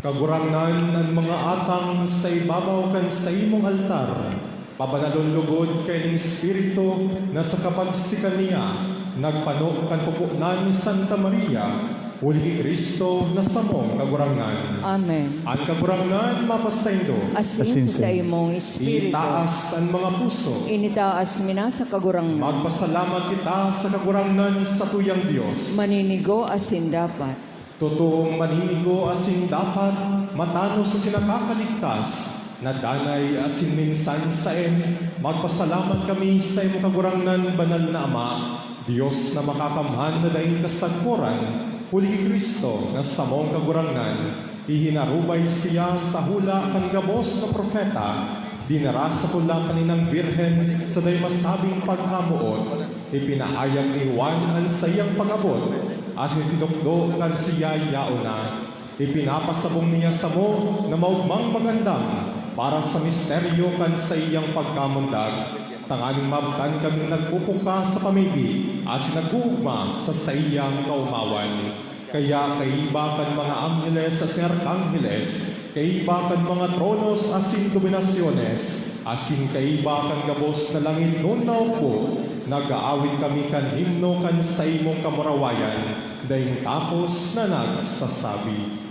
Kagurangnan, an mga atang sa ibabaw kan saimong altar, pabanalon logod kaining espiritu na sa kapagsikan niya, nagpano kan pupunan ni Santa Maria, huli ki Cristo na samong Kagurangnan. Amen. An Kagurangnan mapasaindo. Asin Asin sa sa saimong espiritu. Itaas an mga puso. Initaas mi na sa Kagurangnan. Magpasalamat kita sa Kagurangnan, satuyang Dios. Maninigo asin dapat. Totoong maninigo asin dapat, matanos asin nakakaligtas, na danay asin minsan saen, magpasalamat kami sa imo, Kagurangnan, banal na Ama, Dios na makakamhan na daing kasagkoran, huli ki Cristo na samong Kagurangnan. Ihinarubay siya sa hula kan gabos na propeta, dinara sa tula kan Inang Birhen sa dai masabing pagkamoot. Ipinahayag ni Juan an saiyang pag-abot, asin itinukdo kan siya yaon na. Ipinapasabong niya samo na maogmang magandam para sa misteryo kan saiyang pagkamundag, tanganing maabtan kaming nagpupuka sa pamibi asin nag-oogma sa saiyang kaomawan. Kaya kaiba kan mga angheles asin arkangheles, kaiba kan mga tronos asin dominasyones, asin kaiba kan gabos na langitnon na hukbo, nag-aawit kami kan himno kan saimong kamurawayan, daing tapos na nagsasabi.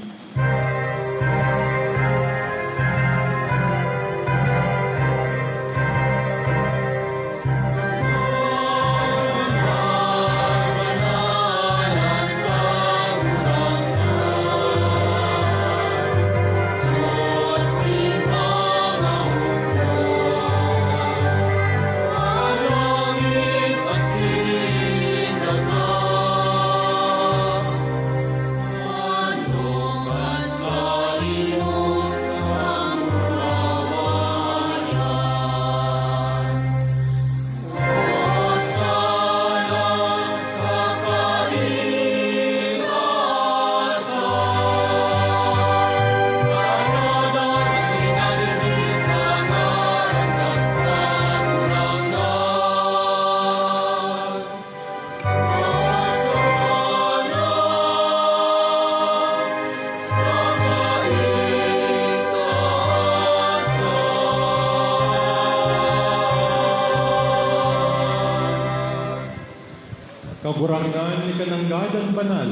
Kagurangnan, ika nanggad an banal,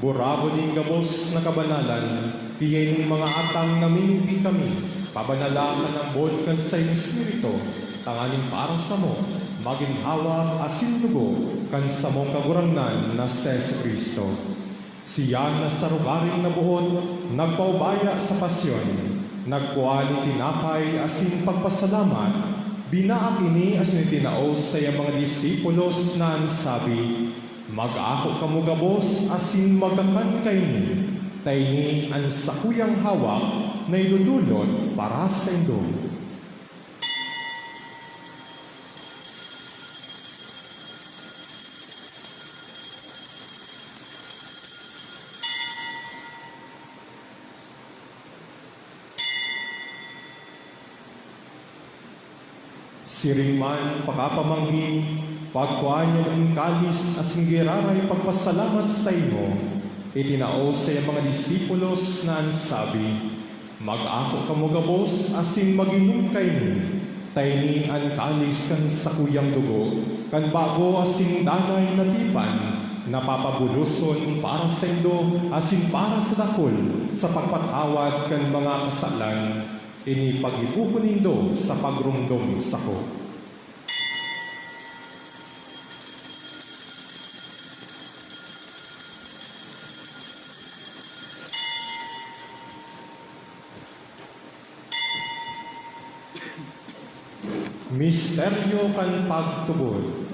burabod nin gabos na kabanalan, kaya ining mga atang namimibi kami, pabanala kan ambot kan saiyong Espiritu, tanganing para samo, magin hawak asin dugo kan samong Kagurangnan na si Jesu-Cristo. Siya na sa rogaring naboot, nagpaubaya sa pasyon, nagkua nin tinapay asin pagpasalamat, binaak ini asin itinao sa saiyang mga disipulos na an sabi, "Mag-ako kamo gabos asin magkakan kaini, ta ini an sakuyang hawak na idodolot para saindo." Siring man, pakapamanggi, pagkua niya nin kalis asin giraray pagpasalamat saimo, itinao sa iyang mga disipulos na an sabi, "Mag-ako kamo gabos asin mag-inom kaini, ta ini an kalis kan sakuyang dugo, kan bago asin danay na tipan, na papabuloson para saindo asin para sa dakul sa pagpatawad kan mga kasalan. Ini paghipohon nindo sa pagromdom sako." Misteryo kan pagtubod.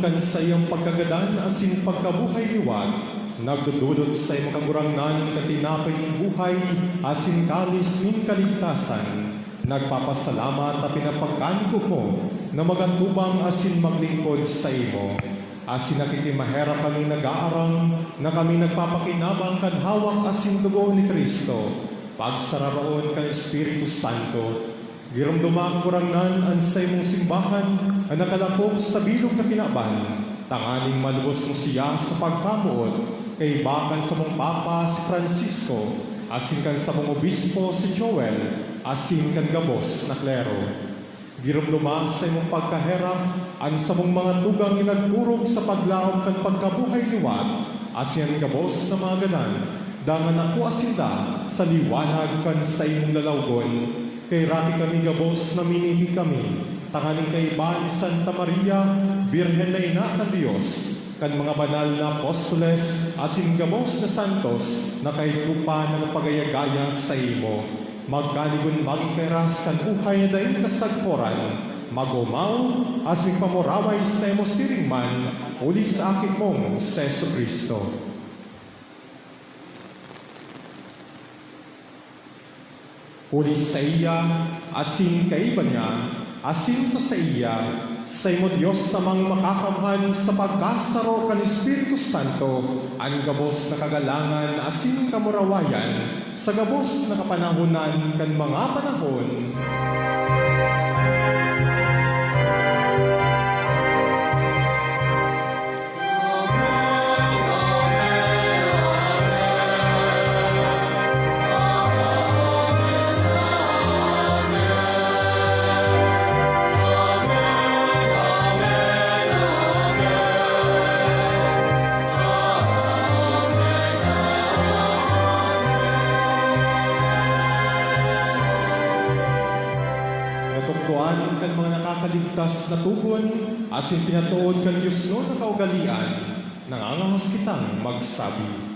Kan saiyang pagkagadan asin pagkabuhay liwat, nagdodolot saimo, Kagurangnan, kan tinapay nin buhay asin kalis nin kaligtasan. Nagpapasalamat ta pinapagkanigob mo na mag-atubang asin maglingkod saimo. Asin nakikimaherak kami nag-aarang na kami nagpapakinabang kan hawak asin dugo ni Cristo, pagsararoon kan Espiritu Santo. Giromdoma, Kagurangnan, an saimong simbahan na nakalakop sa bilog na kinaban, tanganing malubos mo siya sa pagkamoot kaiba kan samong Papa si Francisco, asin kan samong Obispo si Joel, asin kan gabos na klero. Giromdoma sa imong pagkaherak an samong mga tugang na nagturog sa paglaom kan pagkabuhay liwat, asin an gabos na mga gadan, dangan nakua sinda sa liwanag kan saimong lalawgon. Kaheraki kami gabos na minibi kami, tanganing kaiba ni Santa Maria, Birhen na Ina kan Dios, kan mga banal na apostoles asin gabos na santos na kaidto pa nagpagaya-gaya saimo. Magkanigon magin kairas kan buhay na daing kasagkoran, mag-omaw asin pamuraway saimo siring man, huli sa Aki mong si Jesu-Cristo. Huli saiya, asin kaiba niya, asin sa saiya, saimo Dios Amang makakamhan sa pagkasaro kan Espiritu Santo, an gabos na kagalangan asin kamurawayan sa gabos na kapanahonan kan mga panahon. Natukdoan kan mga nakakaligtas na togon, asin pinatood kan diosnon na kaugalean, nangangahas kitang magsabi.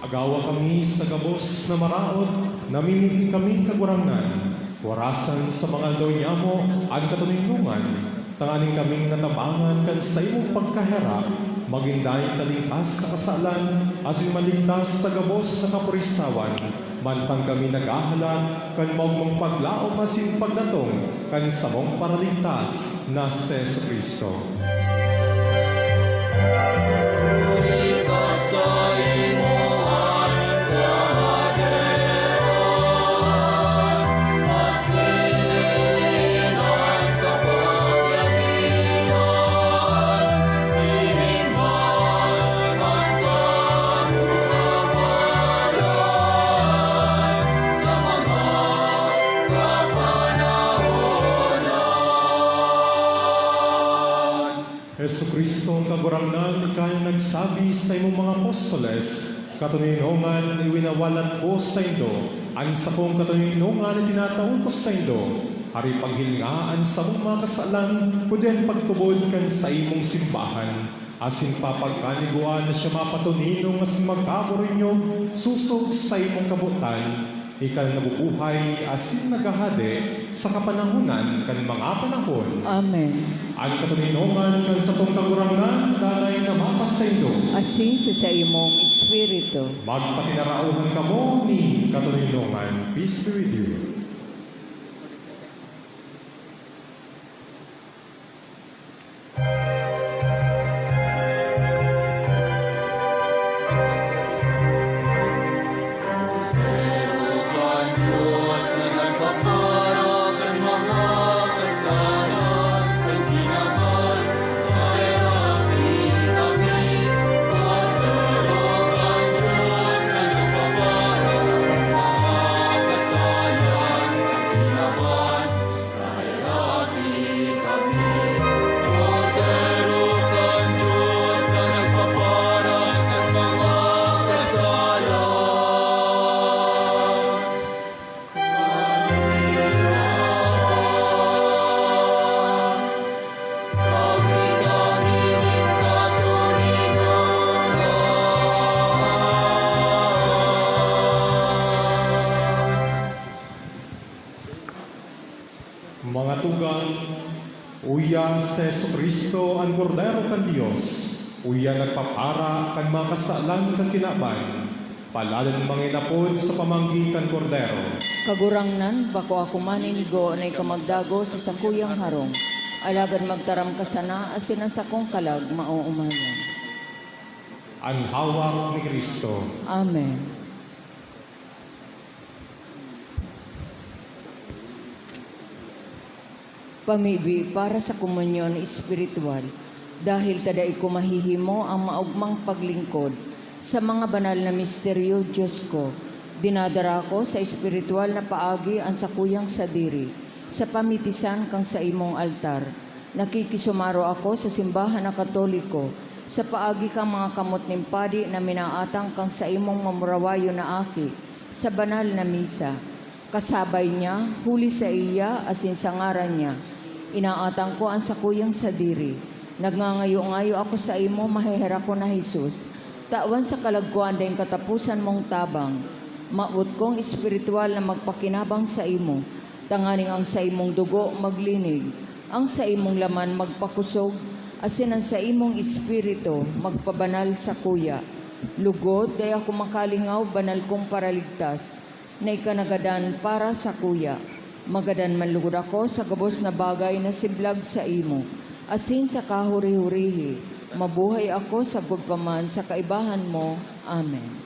Agawa kami sa gabos na maraot, namimibi kami, Kagurangnan, warasan sa mga aldaw nyamo an katoninongan, tanganing kaming natabangan kan saimong pagkaherak, magin daing talingkas sa kasalan, asin maligtas sa gabos na kapurisawan, mantang kami naghahalat kan maogmang paglaom asin pagdatong kan samong Paraligtas na si Jesu-Cristo. Sabi sa imong mga apostoles, "Katoninongan, iwinawalat ko saindo, an sakong katoninongan itinatao ko saindo. Hari, paghilinga an samong mga kasalan, kudian pagtubod kan saimong simbahan, asin papagkanigoan na siya mapatoninong asin magkaburinyog sosog sa imong kabotan." Ika na nabubuhay asin naghahade sa kapanahonan kan mga panahon. Amen. An katoninongan kan satong Kagurangnan danay na mapasaindo. Asin sa saimong espiritu. Magpatinaraohan kamo nin katoninongan. Peace be with you. Mga tugang, uya si Jesu-Cristo, an Kordero kan Dios, uya nagpapara kan mga kasalan kan kinaban. Paladan mga inapod sa pamanggi kan Kordero. Kagurangnan, bako ako maninigo na ika magdagos sa sakuyang harong, alagad magtaram ka sana asin an sakong kalag maoomayan. An hawak ni Cristo. Amen. Pamibi para sa komunyon espiritual, dahil ta dai ko mahihimo ang maogmang paglingkod sa mga banal na misteryo, Dios ko. Dinadara ko sa espiritual na paagi an sakuyang sadiri sa pamitisan kan saimong altar. Nakikisumaro ako sa simbahan na Katoliko sa paagi kan mga kamot nin padi na minaatang kan saimong mamurawayon na Aki sa banal na misa. Kasabay niya, huli saiya asin sa ngaran niya, inaatang ko an sakuyang sadiri. Nagngangayo-ngayo ako saimo, maheherakon na Jesus, tawan sa kalagkoan daing kataposan mong tabang. Mawot kong espiritual na magpakinabang saimo, tanganing ang saimong dugo maglinig, ang saimong laman magpakosog, asin an saimong espiritu magpabanal sakuya. Lugod, dai ako makalingaw, banal kong Paraligtas, na ika nagadan para sakuya. Magadan man lugod ako sa gabos na bagay na siblag saimo, asin sa kahuri-hurihi, mabuhay ako sagkod pa man sa kaibahan mo. Amen.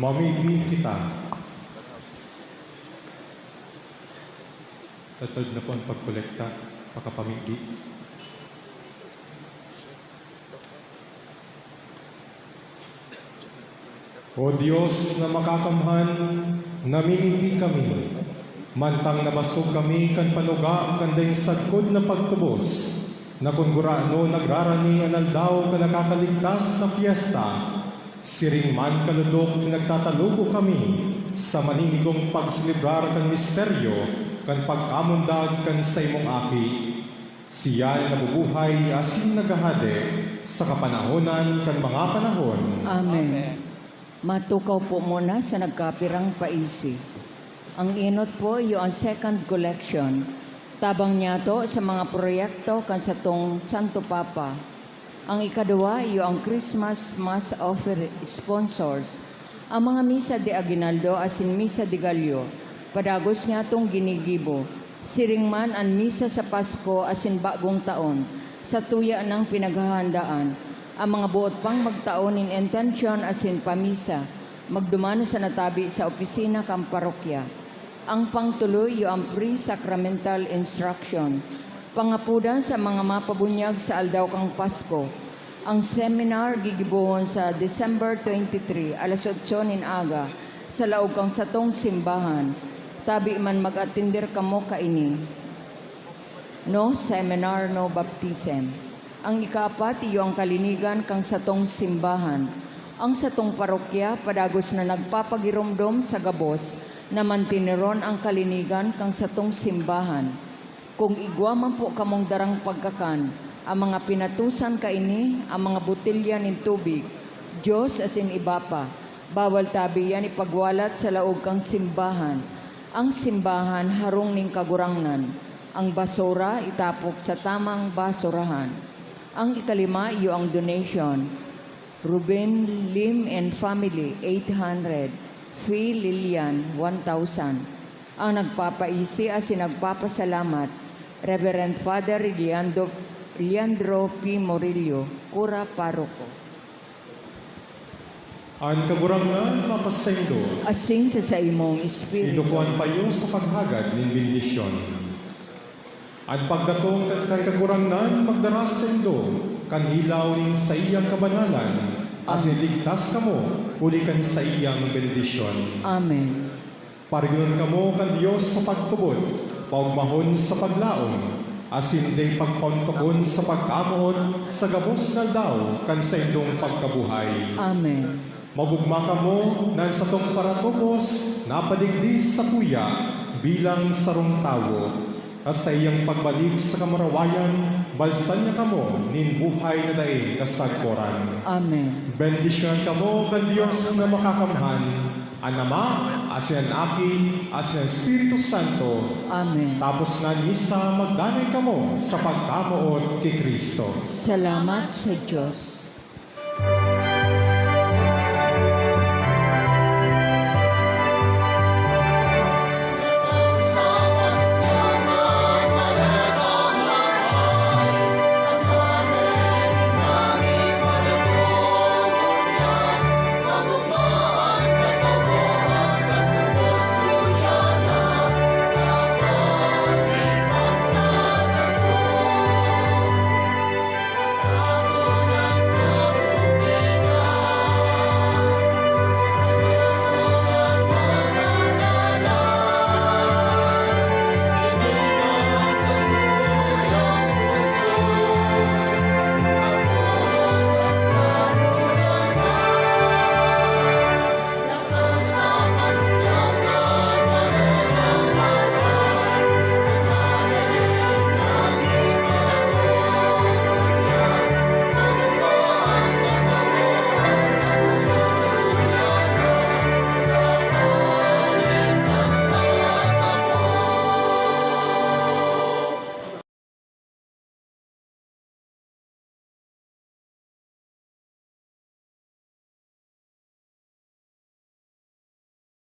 Mamibi kita. Tatod na po ang pagkolekta, pakapamibi. O Dios na makakamhan, namimibi kami, mantang nabasog kami kan panuga kan daing sagkod na pagtubos, na kun gurano nagrarani an aldaw kan nakakaligtas na pyesta, siring man kalodok nagtatalubo kami sa maninigong pagselebrar kan misteryo kan pagkamundag kan saimong Aki. Siya na nabubuhay asin naghahade sa kapanahonan kan mga panahon. Amen. Amen. Matukaw po muna sa nagkapirang paisi. Ang enot po iyo ang second collection. Tabang niyato sa mga proyekto kan satong Santo Papa. Ang ikaduwa iyo ang Christmas Mass Offer sponsors. Ang mga misa de aguinaldo asin misa de gallo, padagos niyatong ginigibo. Siring man an misa sa Pasko asin Bagong Taon, satuya nang pinaghahandaan. Ang mga boot pang magtao nin intensyon asin pamisa, magduman sa natabi sa opisina kan parokya. Ang pangtulo iyo ang pre-sacramental instruction, pangapodan sa mga mapabunyag sa aldaw kan Pasko. Ang seminar gigibohon sa December twenty-three, alas otso nin aga, sa laog kan satong simbahan. Tabi man mag-atender kamo kaini. No seminar, no baptism. Ang ikaapat, iyo ang kalinigan kan satong simbahan. Ang satong parokya padagos na nagpapagiromdom sa gabos na manteneron ang kalinigan kan satong simbahan. Kun igwa man po kamong darang pagkakan, ang mga pinatusan kaini, ang mga botelya nin tubig, juice asin iba pa, bawal tabi iyan ipagwalat sa laog kan simbahan. Ang simbahan harong nin Kagurangnan. Ang basura itapok sa tamang basurahan. Ang ikalima, iyo ang donation. Ruben Lim and Family, eight hundred. Fee Lilian, one thousand. Ang nagpapaisi asin nagpapasalamat, Reverend Father Leandro, Leandro P. Morillo, Kura Paroko. An Kagurangnan mapasaindo. Asin sa saimong espiritu. Idukuan pa iyo sa paghagad nin bendisyon. An pagdatong kan Kagurangnan magdara saindo kan ilaw nin saiyang kabanalan, asin ligtas kamo huli kan saiyang bendisyon. Amen. Parignon kamo kan Dios sa pagtubod, paogmahon sa paglaom, asin dai pagpaontokon sa pagkamoot sa gabos na aldaw kan saindong pagkabuhay. Amen. Mag-ogma kamo na an satong paratubos napadigdi sa tuya bilang sarong tawo. Sa saiyang pagbalik sa kamurawayan, balsan niya kamo nin buhay na daing kasagkoran. Amen. Bendisyonan kamo kan Dios na Makakamhan, an Ama, asin an Aki, asin an Espiritu Santo. Amen. Tapos na an misa, magdanay kamo sa pagkamoot ki Cristo. Salamat sa Diyos.